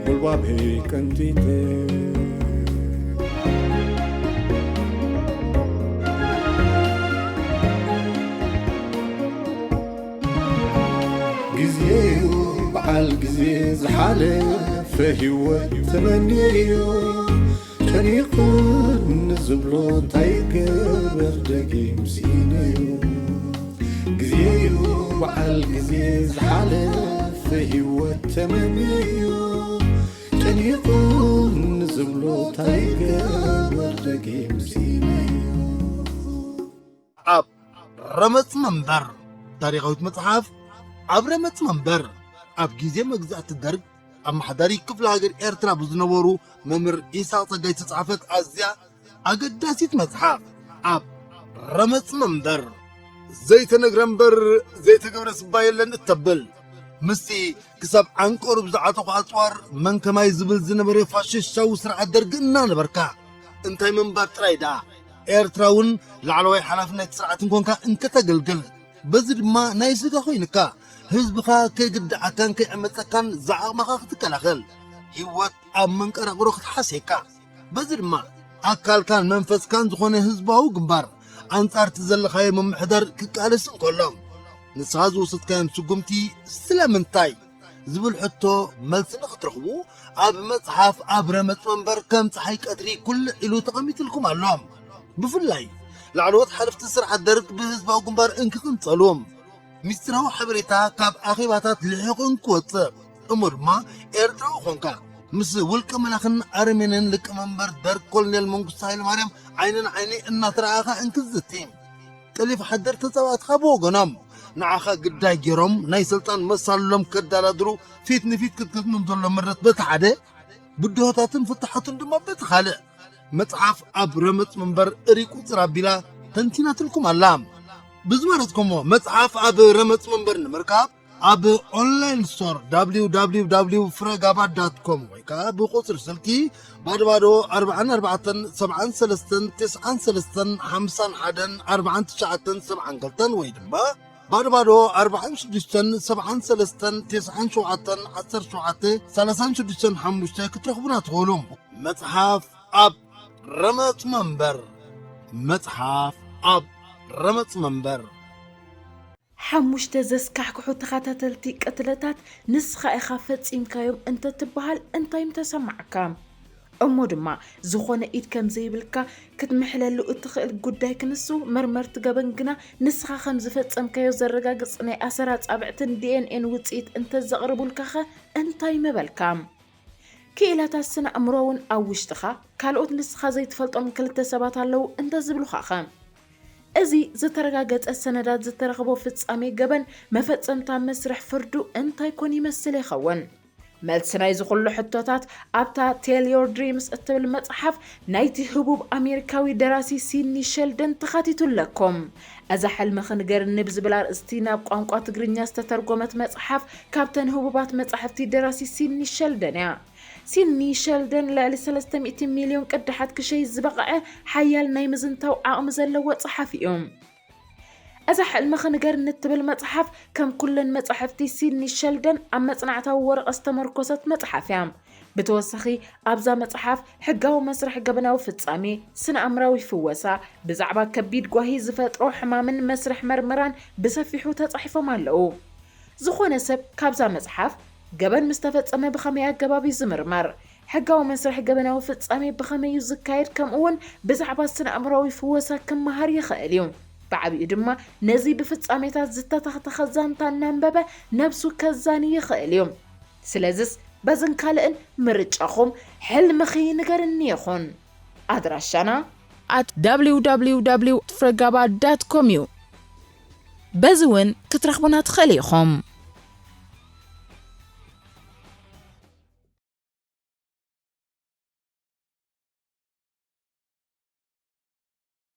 ጉልባበይ ቀንጢጠ። ግዜዩ በዓል ግዜ ዝሓለፈ ህይወት ተመንየዮ። ጨኒቑ ንዝብሎ እንታይ ገበር ደጊም ስኢነዮ። ግዜዩ በዓል ግዜ ዝሓለፈ ህይወት ተመንየዮ። ጨኒቑ ንዝብሎ እንታይ ገበር ደጊም ስኢነዮ። ኣብ ረመጽ መንበር። ታሪኻዊት መጽሓፍ ኣብ ረመጽ መንበር። ኣብ ግዜ መግዛእቲ ደርግ ኣመሓዳሪ ክፍለ ሃገር ኤርትራ ብዝነበሩ መምህር ኢሳቕ ጸጋይ ዝተጻሕፈት ኣዝያ ኣገዳሲት መጽሓፍ። ኣብ ረመጽ መንበር። ዘይተነግረ እምበር ዘይተገብረ ስባ የለን እተብል፣ ምስቲ ክሳብ ዓንቀሩ ብዝዓጠቑ ኣጽዋር መን ከማይ ዝብል ዝነበረ ፋሽስታዊ ስርዓት ደርጊ እናነበርካ፣ እንታይ ምንባር ጥራይ ደኣ፣ ኤርትራ እውን ላዕለዋይ ሓላፍነት ስርዓት እንኮንካ እንከተገልግል፣ በዚ ድማ ናይ ስጋ ኮይንካ፣ ህዝብኻ ከይግድዓካን ከይዕመጸካን ዝዓቕምኻ ክትከላኸል፣ ህይወት ኣብ መንቀራቕሮ ክትሓስየካ፣ በዚ ድማ ኣካልካን መንፈስካን ዝኾነ ህዝባዊ ግንባር ኣንጻር እቲ ዘለኻዮ ምምሕዳር ክቃለስ እንከሎ፣ ንስኻ ዝወሰድካዮም ስጉምቲ ስለምንታይ ዝብል ሕቶ መልሲ ንኽትረኽቡ ኣብ መጽሓፍ ኣብ ረመጽ መንበር ከም ጸሓይ ቀትሪ ኩልዕ ኢሉ ተቐሚጥልኩም ኣሎ። ብፍላይ ላዕለዎት ሓለፍቲ ስርዓት ደርግ ብህዝባዊ ግንባር እንክቕንጸሉ፣ ሚስጥራዊ ሓበሬታ ካብ ኣኼባታት ልሒቑ እንክወጽእ፣ እሞ ድማ ኤርትራዊ ኾንካ ምስ ውልቀ መላኽን ኣረሜንን ሊቀመንበር ደርግ ኮሎኔል መንግስቱ ሃይለማርያም ዓይኒ ንዓይኒ እናተረኣኻ እንክዝቲ፣ ቀሊፍ ሓደር ተጻባእትኻ ብወገኖም ንዓኻ ግዳይ ገይሮም ናይ ስልጣን መሳልሎም ከዳላድሩ ፊት ንፊት ክትገጥሞም ዘሎ ምረት በቲ ሓደ፣ ብድሆታትን ፍታሓቱን ድማ በቲ ካልእ፣ መጽሓፍ ኣብ ረመጽ መንበር እሪ ቁጽር ኣቢላ ተንቲናትልኩም ኣላ። ብዝመረጽኩሞ መጽሓፍ ኣብ ረመጽ መንበር ንምርካብ ኣብ ኦንላይን ስቶር www ፍረጋባ ዳት ኮም ወይ ከኣ ብቁጽሪ ስልኪ ባዶ ባዶ ኣርባዓን ኣርባዕተን ሰብዓን ሰለስተን ተስዓን ሰለስተን ሓምሳን ሓደን ኣርባዓን ትሽዓተን ሰብዓን ክልተን ወይ ድማ ባዶ ባዶ ኣርባዓን ሽዱሽተን ሰብዓን ሰለስተን ተስዓን ሸውዓተን ዓሰርተ ሸውዓተ ሰላሳን ሽዱሽተን ሓሙሽተ ክትረኽቡና ትኽእሉ። መጽሓፍ ኣብ ረመጽ መንበር። መጽሓፍ ኣብ ረመጽ መንበር። ሓሙሽተ ዘስካሕክሑ ተኸታተልቲ ቅትለታት ንስኻ ኢኻ ፈጺምካዮም እንተትበሃል እንታይ ምተሰማዕካ? እሞ ድማ ዝኾነ ኢድ ከም ዘይብልካ ክትምሕለሉ እትኽእል ጉዳይ ክንሱ፣ መርመርቲ ገበን ግና ንስኻ ከም ዝፈጸምካዮ ዘረጋግጽ ናይ ኣሰር ኣጻብዕትን ዲኤንኤን ውጽኢት እንተዘቕርቡልካኸ እንታይ ምበልካ? ክኢላታት ስነ ኣእምሮ እውን ኣብ ውሽጥኻ ካልኦት ንስኻ ዘይትፈልጦም ክልተ ሰባት ኣለዉ እንተዝብሉኻኸ? እዚ ዝተረጋገጸ ሰነዳት ዝተረኽቦ ፍጻሜ ገበን መፈጸምታ መስርሕ ፍርዱ እንታይ ኮን ይመስል ይኸውን? መልሲ ናይዚ ኩሉ ሕቶታት ኣብታ ቴል ዮር ድሪምስ እትብል መጽሓፍ ናይቲ ህቡብ ኣሜሪካዊ ደራሲ ሲድኒ ሸልደን ተኻቲቱ ኣለኩም። እዛ ሕልምኺ ንገርኒ ብዝብል ኣርእስቲ ናብ ቋንቋ ትግርኛ ዝተተርጎመት መጽሓፍ ካብተን ህቡባት መጻሕፍቲ ደራሲ ሲድኒ ሸልደን እያ። ሲድኒ ሸልደን ልዕሊ ሰለስተ ሚእቲ ሚልዮን ቅዳሓት ክሸይ ዝበቕዐ ሓያል ናይ ምዝንታው ዓቕሚ ዘለዎ ጸሓፊ እዩ። እዛ ሕልምኺ ንገርኒ እትብል መጽሓፍ ከም ኩለን መጻሕፍቲ ሲድኒ ሸልደን ኣብ መጽናዕታዊ ወረቐት ዝተመርኮሰት መጽሓፍ እያ። ብተወሳኺ ኣብዛ መጽሓፍ ሕጋዊ መስርሕ ገበናዊ ፍጻሜ፣ ስነ ኣእምራዊ ፍወሳ፣ ብዛዕባ ከቢድ ጓሂ ዝፈጥሮ ሕማምን መስርሕ መርመራን ብሰፊሑ ተጻሒፎም ኣለዉ። ዝኾነ ሰብ ካብዛ መጽሓፍ ገበን ምስ ተፈጸመ ብኸመይ ኣገባብ እዩ ዝምርመር? ሕጋዊ መስርሕ ገበናዊ ፍጻሜ ብኸመይ እዩ ዝካየድ? ከምኡ እውን ብዛዕባ ስነ ኣእምራዊ ፍወሳ ክመሃር ይኽእል እዩ። ብዓቢኡ ድማ ነዚ ብፍጻሜታት ዝተተኽተኸ ዛንታ እናንበበ ነብሱ ከዛኒ ይኽእል እዩ። ስለዝስ በዝን ካልእን ምርጫኹም ሕልምኺ ንገርኒ ይኹን። ኣድራሻና at www ፍረጋባ ዳት ኮም እዩ። በዚ እውን ክትረኽቡና ትኽእል ኢኹም።